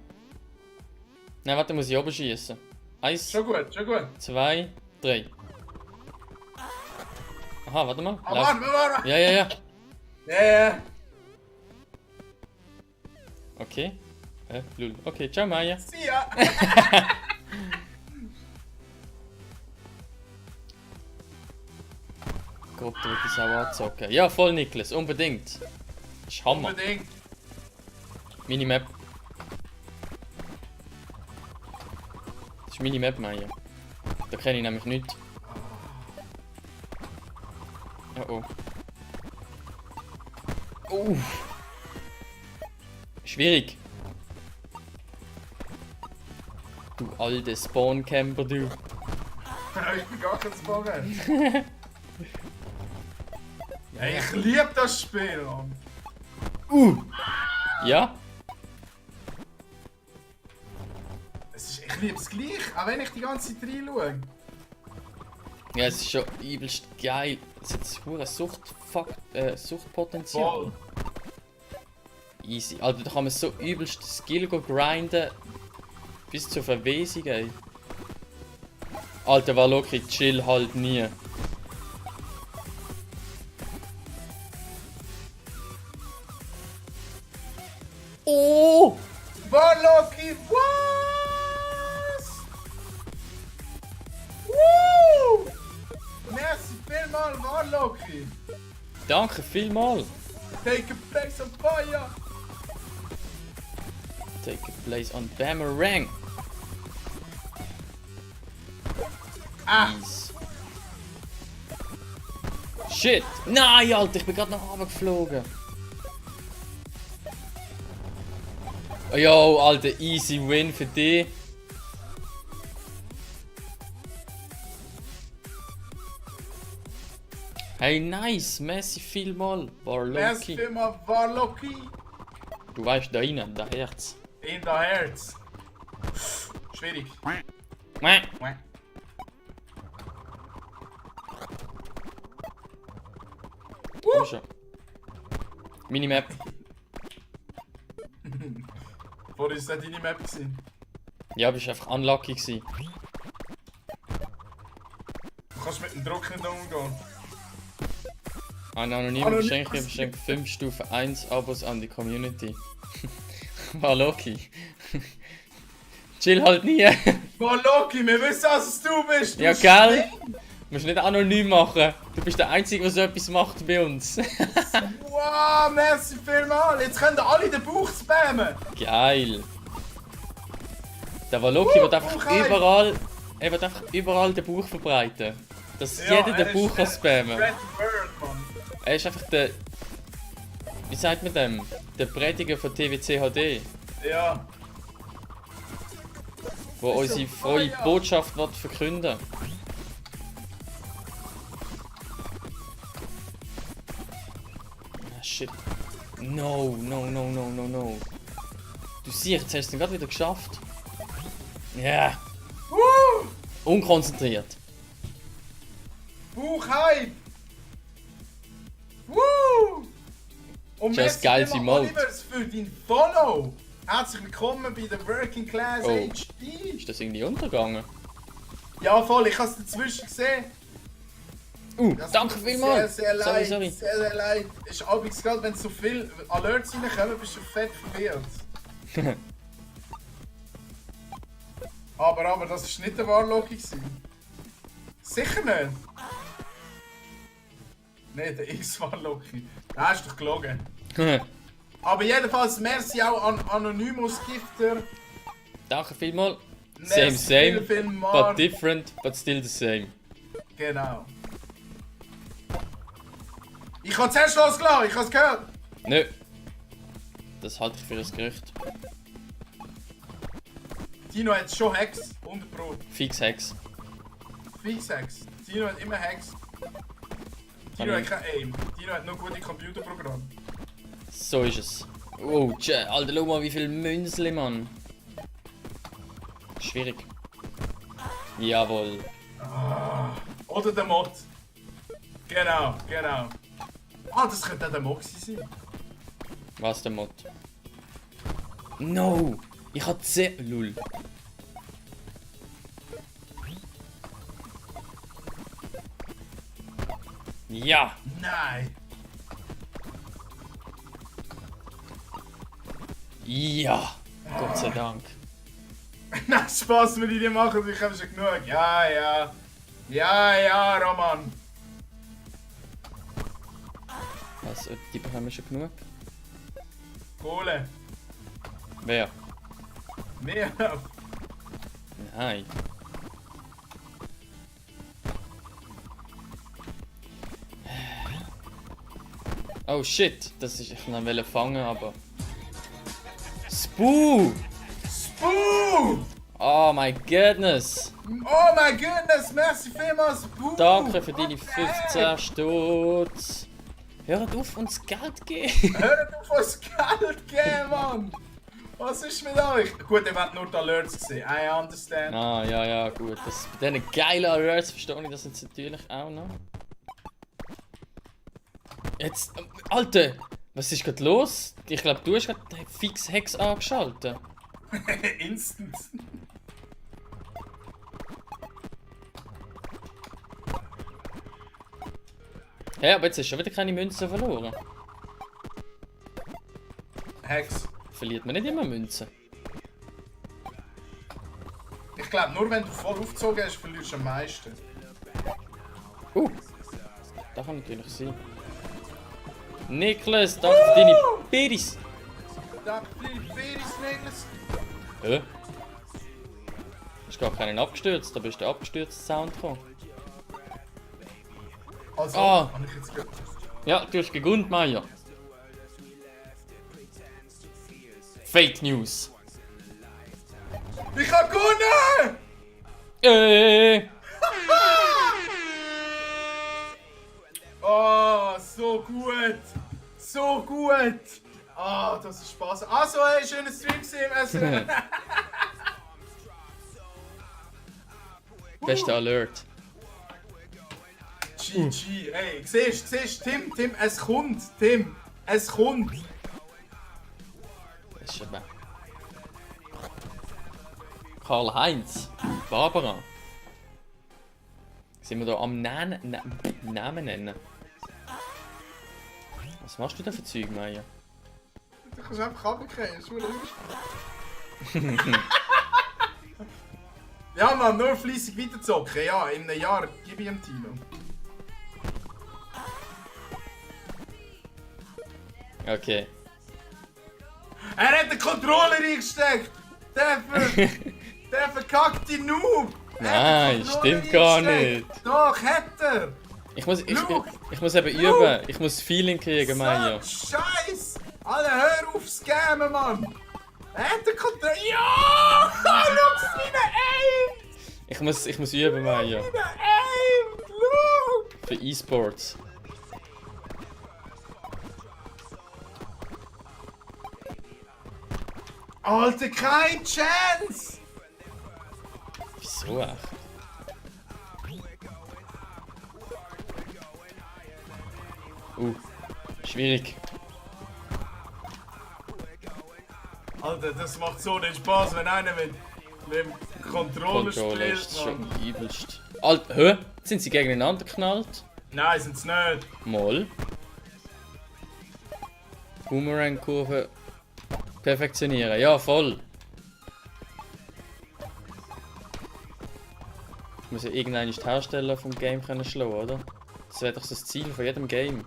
Nein, warte, muss ich oben schießen. 1, Schon gut. 2, 3. Aha, warte mal. Ah, Lauf. warte. Ja. Ja. Okay. Lul. Okay, ciao Maya. See ya. Gott, da wird ich auch anzocken. Ja, voll Niklas, unbedingt. Das ist Hammer. Unbedingt. Minimap. Das ist Minimap, Maya. Da kenne ich nämlich nichts. Oh oh. Schwierig. Du alte Spawn-Camper, du. Ich bin gar kein Spawner. Hey, ich liebe das Spiel, Mann. Ja? Ich liebe es gleich, auch wenn ich die ganze Zeit reinschaue. Ja, es ist schon übelst geil. Es hat ein Suchtpotenzial. Voll. Easy. Alter, da kann man so übelst Skill grinden. Bis zur Verwesung, ey. Alter, war Loki, chill halt nie. Oh! Warlocky, was? Woo! Merci vielmal, Warlocky. Danke vielmal. Take a place on fire. Take a place on Boomerang. Ah, Ease. Shit! Nein, Alter, ich bin gerade nach oben geflogen. Oh, yo, Alter, easy win für dich. Hey, nice, Messi vielmal. War merci Loki. vielmal, Warlocky. Du weißt, da rein, da Herz. In the Herz. Schwierig. Mäh. Komm schon. Minimap. Vorher war das deine Map gewesen. Ja, bist einfach unlucky gewesen. Du kannst mit dem Druck nicht umgehen. Ein anonymer Geschenk verschenkt 5 Stufe 1 Abos an die Community. War Loki. Chill halt nie. Warlocky, wir wissen, dass es du bist. Du Ja, gell? Du musst nicht anonym machen. Du bist der Einzige, der so etwas macht bei uns. Wow, merci vielmal. Jetzt können alle den Bauch spammen. Geil. Der Waloki wird einfach Bauchheim. überall. Er wird einfach überall den Bauch verbreiten. Dass jeder den Bauch kann spammen. Spread the word, Mann. Er ist einfach der. Wie sagt man dem? Der Prediger von TWC HD. Ja. Wo Das ist unsere so frohe Feuer. Botschaft wird verkünden. Ah, shit. No, no, no, no, no, no. Du siehst, jetzt hast du es gerade wieder geschafft. Ja. Yeah. Woo! Unkonzentriert. Bauchhype. Woo! Und Just merci geil, vielmal, Emote. Olivers, für dein Follow. Herzlich willkommen bei der Working Class Oh. HD. Ist das irgendwie untergegangen? Ja, voll, ich habe es dazwischen gesehen. Das Danke tut mir vielmals. Sehr, sehr leid. Sorry. Sehr, sehr leid. Ist abends gerade, wenn so viele Alerts reinkommen, bist du fett verwirrt. aber das ist nicht der Warlocky gewesen. Sicher nicht. Nein, der X-Warlocky. Der ist doch gelogen. Aber jedenfalls, merci auch an Anonymous Gifter. Danke vielmals. Merci Same, vielmal. but different, but still the same. Genau. Ich habe zuerst losgelassen, ich habe es gehört. Nö. Das halte ich für ein Gerücht. Tino hat schon Hacks, 100 Pro. Fix Hex. Fix Hacks. Tino hat immer Hacks. Tino hat kein Aim. Tino hat nur gute Computerprogramme. So ist es. Oh, Alter, schau mal, wie viel Münzli, Mann. Schwierig. Jawohl. Oder der Mod. Genau, genau. Ah, das könnte auch der Mod sein. Was der Mod? No! Ich hatte sehr. Lul. Ja! Nein. Ja! Gott sei Dank. Nein, Spaß mit dir machen, ich habe schon genug. Ja, ja. Ja, ja, Roman. Was? Die haben wir schon genug? Kohle. Wer? Mehr. Nein. Oh shit, das ist ich wollte fangen, aber. Spoo! Spoo! Oh my goodness! Oh my goodness, merci vielmals, Spoo! Danke für deine 15 Stutz. Hört auf, uns Geld geben! Hört auf, uns Geld geben, Mann! Was ist mit euch? Gut, ihr habt nur die Alerts gesehen, I understand. Ah, ja, gut. Das, bei diesen geilen Alerts verstehe ich das jetzt natürlich auch noch. Jetzt, Alter! Was ist gerade los? Ich glaube, du hast gerade den fix Hex angeschaltet. Instant. Hä, aber jetzt hast du schon wieder keine Münzen verloren. Hex. Verliert man nicht immer Münzen? Ich glaube, nur wenn du voll aufgezogen hast, verlierst du am meisten. Das kann natürlich sein. Niklas, danke für deine Beris. Danke für die Ferien, Niklas. Hä? Ist gar keinen abgestürzt, da bist der abgestürzte Sound gekommen. Also, Ah. habe ich jetzt gehört. Ja, du hast gegründet, Maya. Fake News. Ich hab gewonnen! Oh, so gut! So gut! Ah, das ist Spaß. Also, hey, schöner Stream gesehen. Bester Alert. GG, ey, siehst, Tim, es kommt, Tim, es kommt. Das ist aber. Karl-Heinz. Barbara. Sind wir da am Namen nennen? Was machst du da für Zeug, Maya? Du kannst einfach runtergehen, ist lustig. Ja, man, nur fleissig weiterzocken. Ja, in einem Jahr gebe ich ihm Tino. Okay. Er hat den Controller eingesteckt! Der verkackte Noob! Er hat Nein, den Controller stimmt gar eingesteckt. nicht. Doch, hat er! Ich muss eben üben. Ich muss Feeling kriegen, Maya. So Scheiß! Alle, hör auf scammen, Mann! Er hat den Controller... Ja! Schau, wie er aimt! Ich muss üben, Maya. Wie er aimt! Schau! Für E-Sports. Alter, keine Chance! Wieso echt? Schwierig. Alter, das macht so den Spaß, wenn einer mit dem Controller Controller ist spielt. Mann. schon übelst. Alter, hä? Sind sie gegeneinander geknallt? Nein, sind's nicht. Moll. Boomerang-Kurve perfektionieren. Ja, voll. Ich muss ja irgendeinen die Hersteller vom Game können schlagen, oder? Das wäre doch so das Ziel von jedem Game.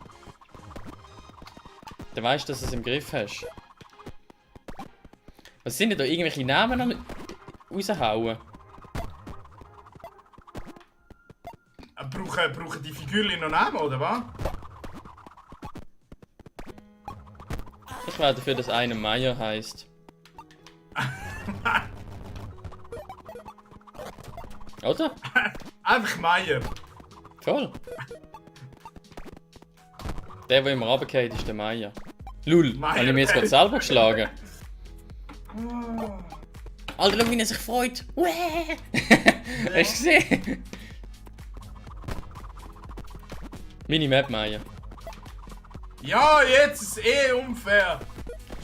Dann weißt du, dass du es im Griff hast. Was sind denn da irgendwelche Namen am raushauen? Brauchen die Figürchen noch Namen, oder was? Ich wäre dafür, dass einer Meier heisst. Oder? Einfach Meier. Voll. Der immer runterfällt, ist der Meier. Lul, Meier. habe ich mir jetzt gerade selber geschlagen. Alter, schau, wie er sich freut. Hast du gesehen? Mini-Map, Meier. Ja, jetzt ist es eh unfair.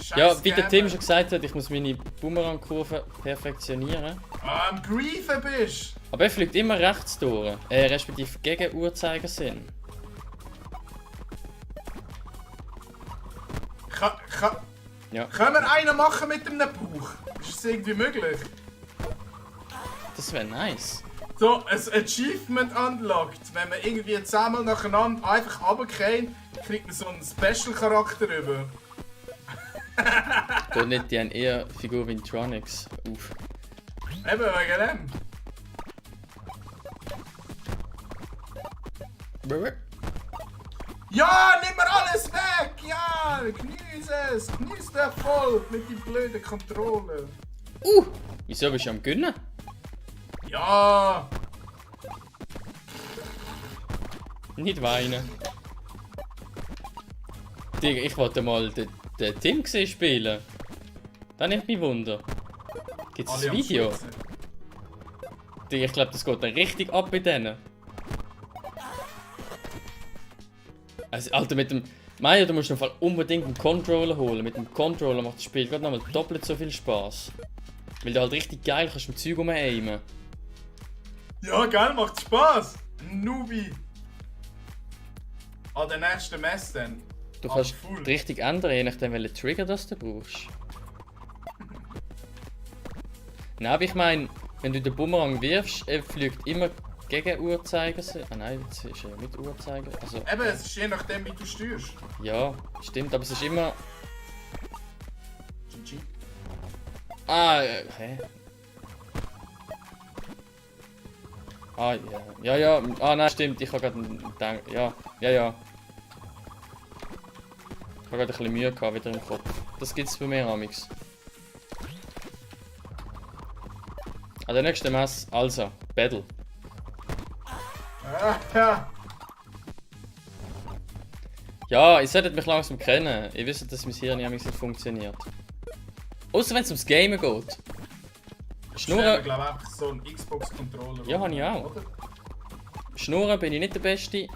Scheiß Ja, wie der Gamer. Tim schon gesagt hat, ich muss meine Boomerang-Kurve perfektionieren. Am Griefen bist. Aber er fliegt immer rechts durch, respektive gegen Uhrzeigersinn. Ja. Können wir einen machen mit einem Bauch? Ist das irgendwie möglich? Das wäre nice. So, ein Achievement unlocked. Wenn man irgendwie 10-mal nacheinander einfach runterfällt, kriegt man so einen Special-Charakter über. Da nicht, die haben eher Figur wie in Tronics. Uff. Eben wegen dem. Ja, nimm mir alles weg! Ja, genieße es! Genieße den Erfolg mit dem blöden Controller! Wieso bist du am Gönnen? Ja! Nicht weinen. Digga, ich wollte mal den Tim gesehen spielen. Das nimmt mich Wunder. Gibt's Alle ein am Video? Schwitzen. Digga, ich glaube, das geht dann richtig ab bei denen. Also, Alter, mit dem... Maya, du musst im Fall unbedingt einen Controller holen. Mit dem Controller macht das Spiel gerade nochmal doppelt so viel Spaß. Weil du halt richtig geil kannst mit Zeug aimen. Ja, geil, macht Spaß! Nubi! An der nächsten Messe dann. Du Ah, kannst full. die Richtung ändern, je nachdem welchen Trigger das du brauchst. Nein, aber ich meine, wenn du den Bumerang wirfst, er fliegt immer gegen Uhrzeiger. Ah nein, jetzt ist er mit Uhrzeiger. Also, Eben, es ist je nachdem, wie du steuerst. ja, stimmt, aber es ist immer... GG. Ah, hä? Ah, ja. Ja. Ah, nein, stimmt, ich habe gerade gedacht... Ja. Ich habe gerade ein bisschen Mühe gehabt wieder im Kopf. Das gibt's bei mir, amix. An der nächsten Messe, also, Battle. Ja. Ja, ihr solltet mich langsam kennen. Ihr wisst, dass mein Hirn nicht funktioniert. Außer wenn es ums Gamen geht. Schnurren. Schnurren, Ich glaube einfach so ein Xbox-Controller. Ja, habe ich auch. Oder? Schnurren bin ich nicht der Beste.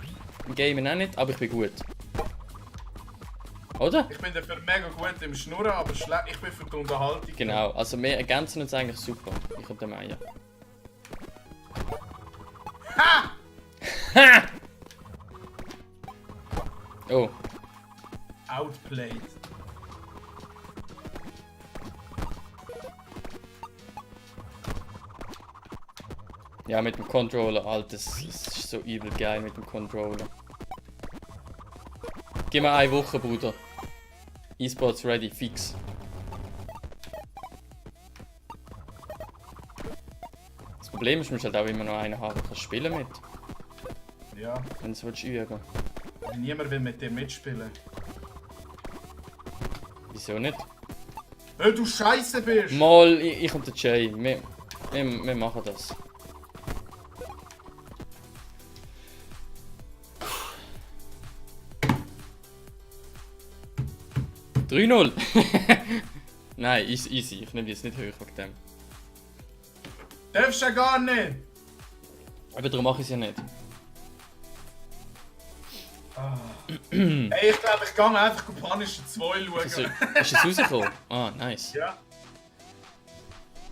Im Gamen auch nicht, aber ich bin gut. Oder? Ich bin dafür mega gut im Schnurren, aber ich bin für die Unterhaltung. Genau, also wir ergänzen uns eigentlich super. Ich und der Maya. Ha! Ha! Oh, Outplayed. ja, mit dem Controller, Alter, das ist so übel geil mit dem Controller. Gib mir eine Woche, Bruder. E-Sports ready, fix. Das Problem ist, du musst halt auch immer noch einen haben, der kann spielen mit, Ja, wenn du es üben. niemand will mit dir mitspielen. Wieso nicht? Weil du scheiße bist! Mal, ich und der Jay, wir machen das. «3-0!» Nein, easy. Ich nehme jetzt nicht hoch wegen dem. Darfst du ja gar nicht! Aber darum mache ich es ja nicht. Hey, ich glaube, ich gehe einfach Punisher 2 Ist schauen. es rausgekommen? Ah, nice. Ja.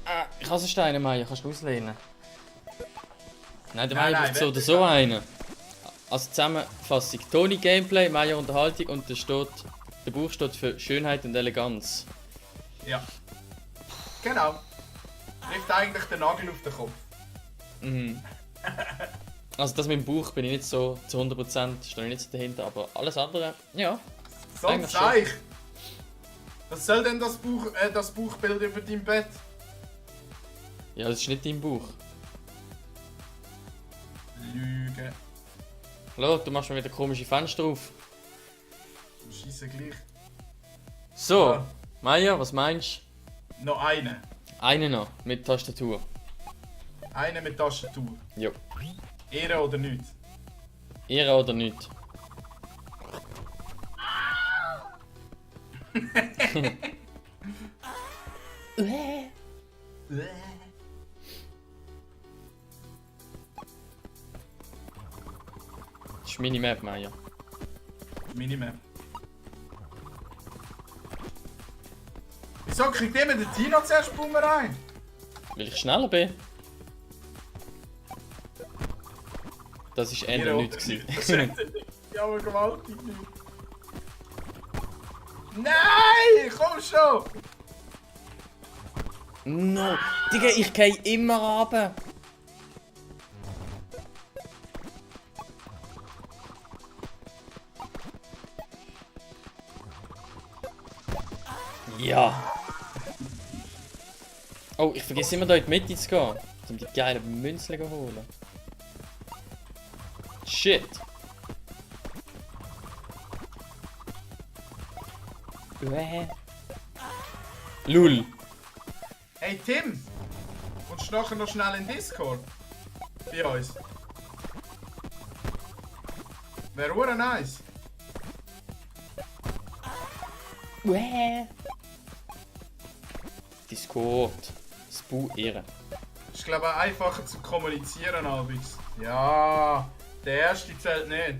Ah, ich habe Steine, Maya, kannst du auslehnen? Nein, der Nein, Maya nein, braucht so oder wette so gar einen. Also Zusammenfassung: Toni Gameplay, Maya Unterhaltung und der Buch steht für Schönheit und Eleganz. Ja. Genau. Trifft eigentlich den Nagel auf den Kopf. Mhm. Also das mit dem Buch bin ich nicht so zu 100%, stehe ich nicht so dahinter, aber alles andere, ja. Sonst Eigentlich sag ich. Was soll denn das Buchbild über dein Bett? Ja, das ist nicht dein Buch. Lüge. Hallo, du machst mir wieder komische Fenster auf. Scheisse gleich. So, Ja. Maya, was meinst Noch eine. du? Eine noch, mit Tastatur. Eine mit Tastatur. Jo. Ehre oder nicht? Ehre oder nicht? Das ist Minimap, Maya. Minimap. Wieso kriegt immer der Tino zuerst Boomer rein? Weil ich schneller bin. Das war eher nichts. Das ist nicht. Ja, aber gewaltig nicht. Nein, komm schon! No! Digga, ich gehe immer runter! Ja! Oh, ich vergesse immer da in die Mitte zu gehen, um die geilen Münzen zu holen. Shit! Lul. Hey Tim! Kommst du nachher noch schnell in Discord? Bei uns. Wäre ur nice. Discord. Spu Ehre. Ist glaube ich einfacher zu kommunizieren abends. Ja, der erste zählt nicht.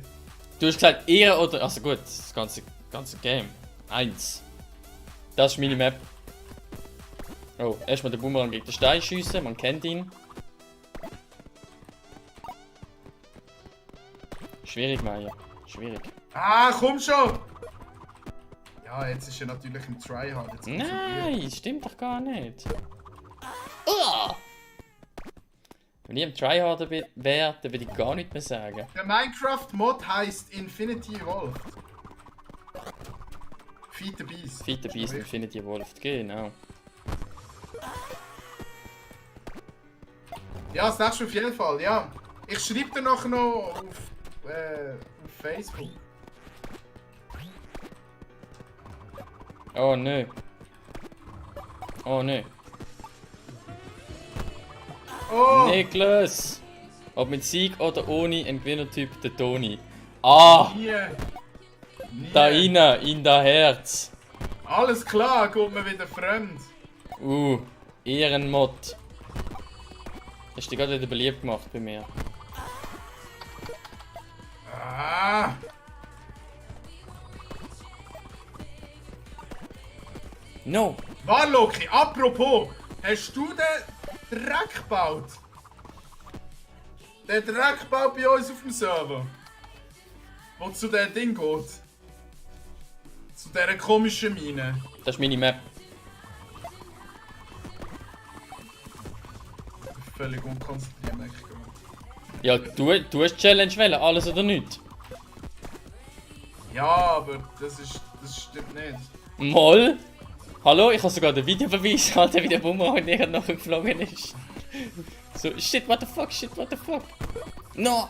Du hast gesagt Ehre oder. Also gut, das ganze Game. 1. Das ist meine Map. Oh, erstmal den Boomerang gegen den Stein schiessen, man kennt ihn. Schwierig, Meier. Schwierig. Ah, komm schon! Ja, jetzt ist er natürlich im Tryhard. Jetzt kommt's Nein, stimmt doch gar nicht. Oh! Wenn ich im Tryharder wäre, dann würde ich gar nichts mehr sagen. Der Minecraft-Mod heisst Infinity Evolved. Feed the Beast. Feed the Beast Infinity Evolved, genau. Ja, das nächste auf jeden Fall, ja. Ich schreibe dir nachher noch auf Facebook. Oh nö. Oh nö. Oh! Niklas! Ob mit Sieg oder ohne ein Gewinnertyp, der Toni. Ah! Nie! Nie! Da rein, in das Herz. Alles klar, kommt mir wieder fremd. Ehrenmod. Hast du dich gerade wieder beliebt gemacht bei mir? Ah! No! Warloki, apropos, hast du den Dreck gebaut? Den Dreck gebaut bei uns auf dem Server? Wo zu dem Ding geht? Zu dieser komischen Mine. Das ist meine Map. Völlig unkonzentriert, merke ich gerade. Ja, du hast die Challenge wählen, alles oder nichts. Ja, aber das stimmt nicht. Moll? Hallo, ich habe sogar den Videobeweis, Alter, wie der Boomerang näher nachher geflogen ist. So, shit, what the fuck, shit, what the fuck. No!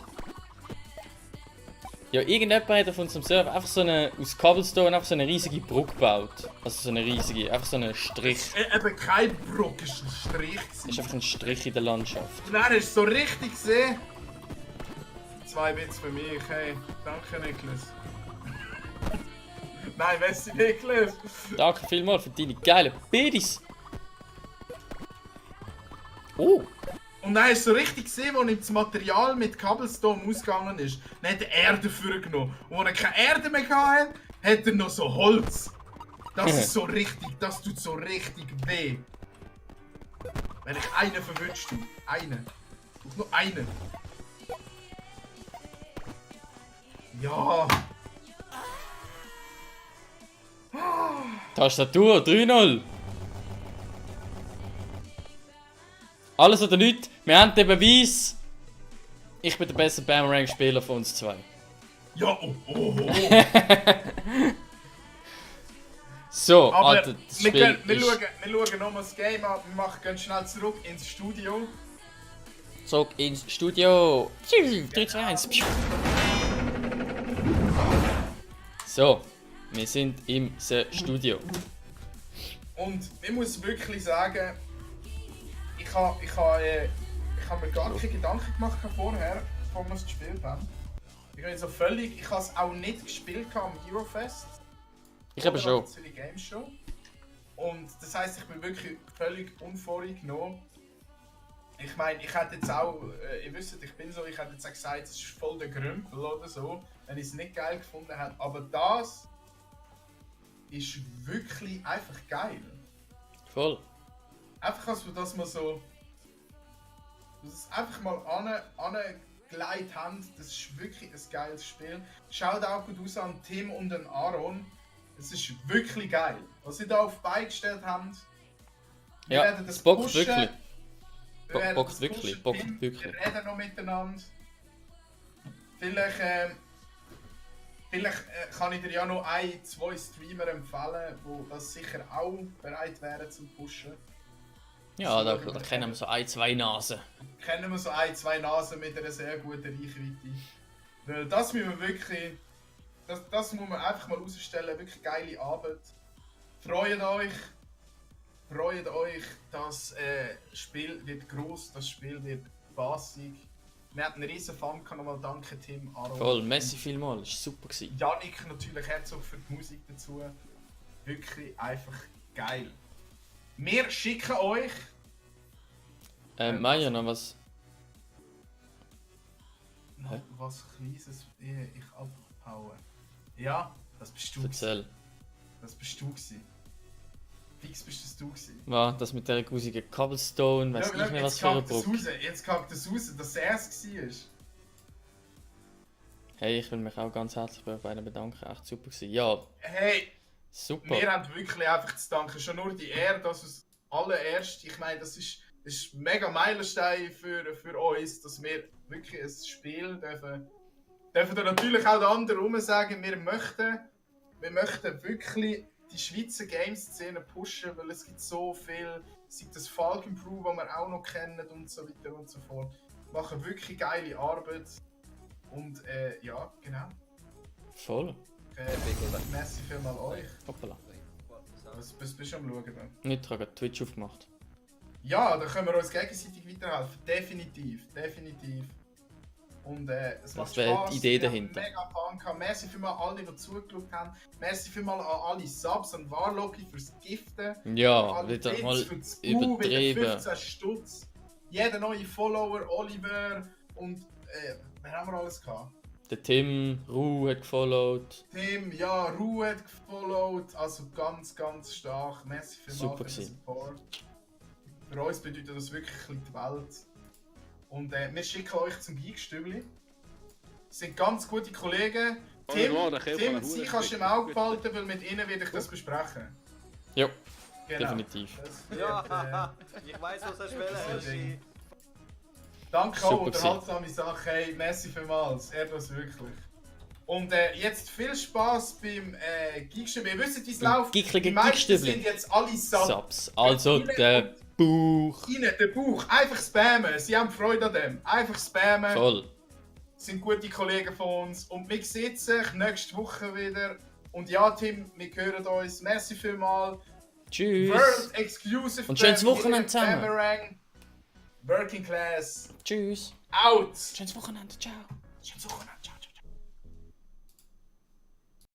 Ja, irgendjemand hat auf unserem Server einfach so eine, aus Cobblestone einfach so eine riesige Brücke gebaut. Also so eine riesige, einfach so einen Strich. Eben kein Bruck, ist ein Strich. Das ist einfach ein Strich in der Landschaft. Wer hast du so richtig gesehen? 2 Bits für mich, hey. Danke, Niklas. Nein, merci, Niklas. Danke vielmals für deine geilen Bidis. Oh! Und dann hast du so richtig gesehen, wo ihm das Material mit Cobblestone ausgegangen ist. Dann hat er Erde dafür genommen. Und als er keine Erde mehr hatte, hat er noch so Holz. Das ist so richtig, das tut so richtig weh. Wenn ich einen verwünscht habe. Einen. Nur einen. Ja. Tastatur 3-0. Alles oder nichts, wir haben den Beweis. Ich bin der beste Boomerang-Spieler von uns zwei. Ja, oh. So, Aber Alter, das wir, Spiel wir ist... schauen nochmal das Game an. Wir machen ganz schnell zurück ins Studio. Zurück ins Studio. 3, 2, 1. So, wir sind im Studio. Und ich muss wirklich sagen, ich habe mir gar keine Gedanken gemacht vorher, bevor wir es gespielt haben. Ich habe es auch nicht gespielt am Eurofest. Ich habe schon. Zürich Games Show. Und das heisst, ich bin wirklich völlig unvoreingenommen. Ich meine, ich hätte jetzt auch, ihr wisst, ich bin so, ich hätte jetzt auch gesagt, es ist voll der Grümpel oder so, wenn ich es nicht geil gefunden hätte. Aber das ist wirklich einfach geil. Voll. Einfach, dass wir so. Dass es einfach mal angelegt haben, das ist wirklich ein geiles Spiel. Schaut auch gut aus an Tim und an Aaron. Es ist wirklich geil. Was sie da auf die Beine gestellt haben. Wir Ja, werden es bockt pushen. wirklich. Wir werden Bockt das wirklich, pushen. bockt Tim, wirklich. Wir reden noch miteinander. Vielleicht kann ich dir ja noch 2 Streamer empfehlen, die das sicher auch bereit wären zum Pushen. Ja, da kennen wir so 2 Nasen. Kennen wir so 2 Nasen mit einer sehr guten Reichweite. Weil das müssen wir wirklich. Das muss man einfach mal rausstellen, wirklich geile Arbeit. Freut euch. Freut euch, das Spiel wird gross, das Spiel wird bassig. Wir hatten einen riesen Fun, kann nochmal danke Tim, Aro. Voll, merci vielmals, das war super. Janik natürlich Herzog für die Musik dazu. Wirklich einfach geil. Wir schicken euch... Maja, noch was? Noch was Kleines, ehe ich abhaue. Ja, das bist du. Erzähl. Das bist du gewesen. Fix bist das du gewesen. Was? Das mit der grusigen Cobblestone, weiß ich nicht was für eine Brücke. Jetzt kackt das raus, dass er es war. Hey, ich will mich auch ganz herzlich bei beiden bedanken, echt super gewesen. Ja, Hey, super. wir haben wirklich einfach zu danken. Schon nur die Ehre, dass es allererst, ich meine, das ist ein mega Meilenstein für uns, dass wir wirklich ein Spiel dürfen dann natürlich auch den anderen sagen, wir möchten wirklich die Schweizer Game-Szene pushen, weil es gibt so viel, sei das Falcon Brew, das wir auch noch kennen und so weiter und so fort. Wir machen wirklich geile Arbeit und ja, genau. Voll. Merci vielmals euch. Hoppala. Was bist du am Schauen? Nicht, ich habe gerade Twitch aufgemacht. Ja, da können wir uns gegenseitig weiterhelfen. Definitiv. Und es macht wäre Spaß. die Idee Wir haben dahinter. Mega Fun gehabt. Merci vielmals alle, die zugeschaut haben. Merci vielmals an alle Subs und Warlocki fürs Giften. Ja, Alle wieder Bits mal für das Gu, wieder übertrieben. 15 Stutz. Jeder neue Follower, Oliver und wer haben wir alles gehabt? Der Tim, Ru hat gefollowt. Tim, ja, Ruhe hat gefollowt. Also ganz stark. Merci vielmals Super für den gewesen. Support. Für uns bedeutet das wirklich ein bisschen die Welt. Und wir schicken euch zum Geekstübli. Das sind ganz gute Kollegen. Tim, sie kannst du im Auge behalten, weil mit ihnen werde ich das besprechen. Ja, Genau. definitiv. Das wird, Ja, ich weiß, was er schwelle das hast. Ding. Danke auch, Super unterhaltsame Sache. Hey, merci vielmals. Ehrenlos wirklich. Und jetzt viel Spaß beim Geekstübli. Wir wissen, wie es läuft. geekligen Die meisten Geekstübli. sind jetzt alle satt. Subs. Also der Buch. Rein, den Bauch, einfach spammen. Sie haben Freude an dem. Einfach spammen. Voll. Sind gute Kollegen von uns. Und wir sehen sich nächste Woche wieder. Und ja, Tim, wir hören uns. Merci vielmals. Tschüss. World Exclusive. Und schönes Bam, Wochenende zusammen. Boomerang. Working Class. Tschüss. Out. Schönes Wochenende. Ciao. Schönes Wochenende.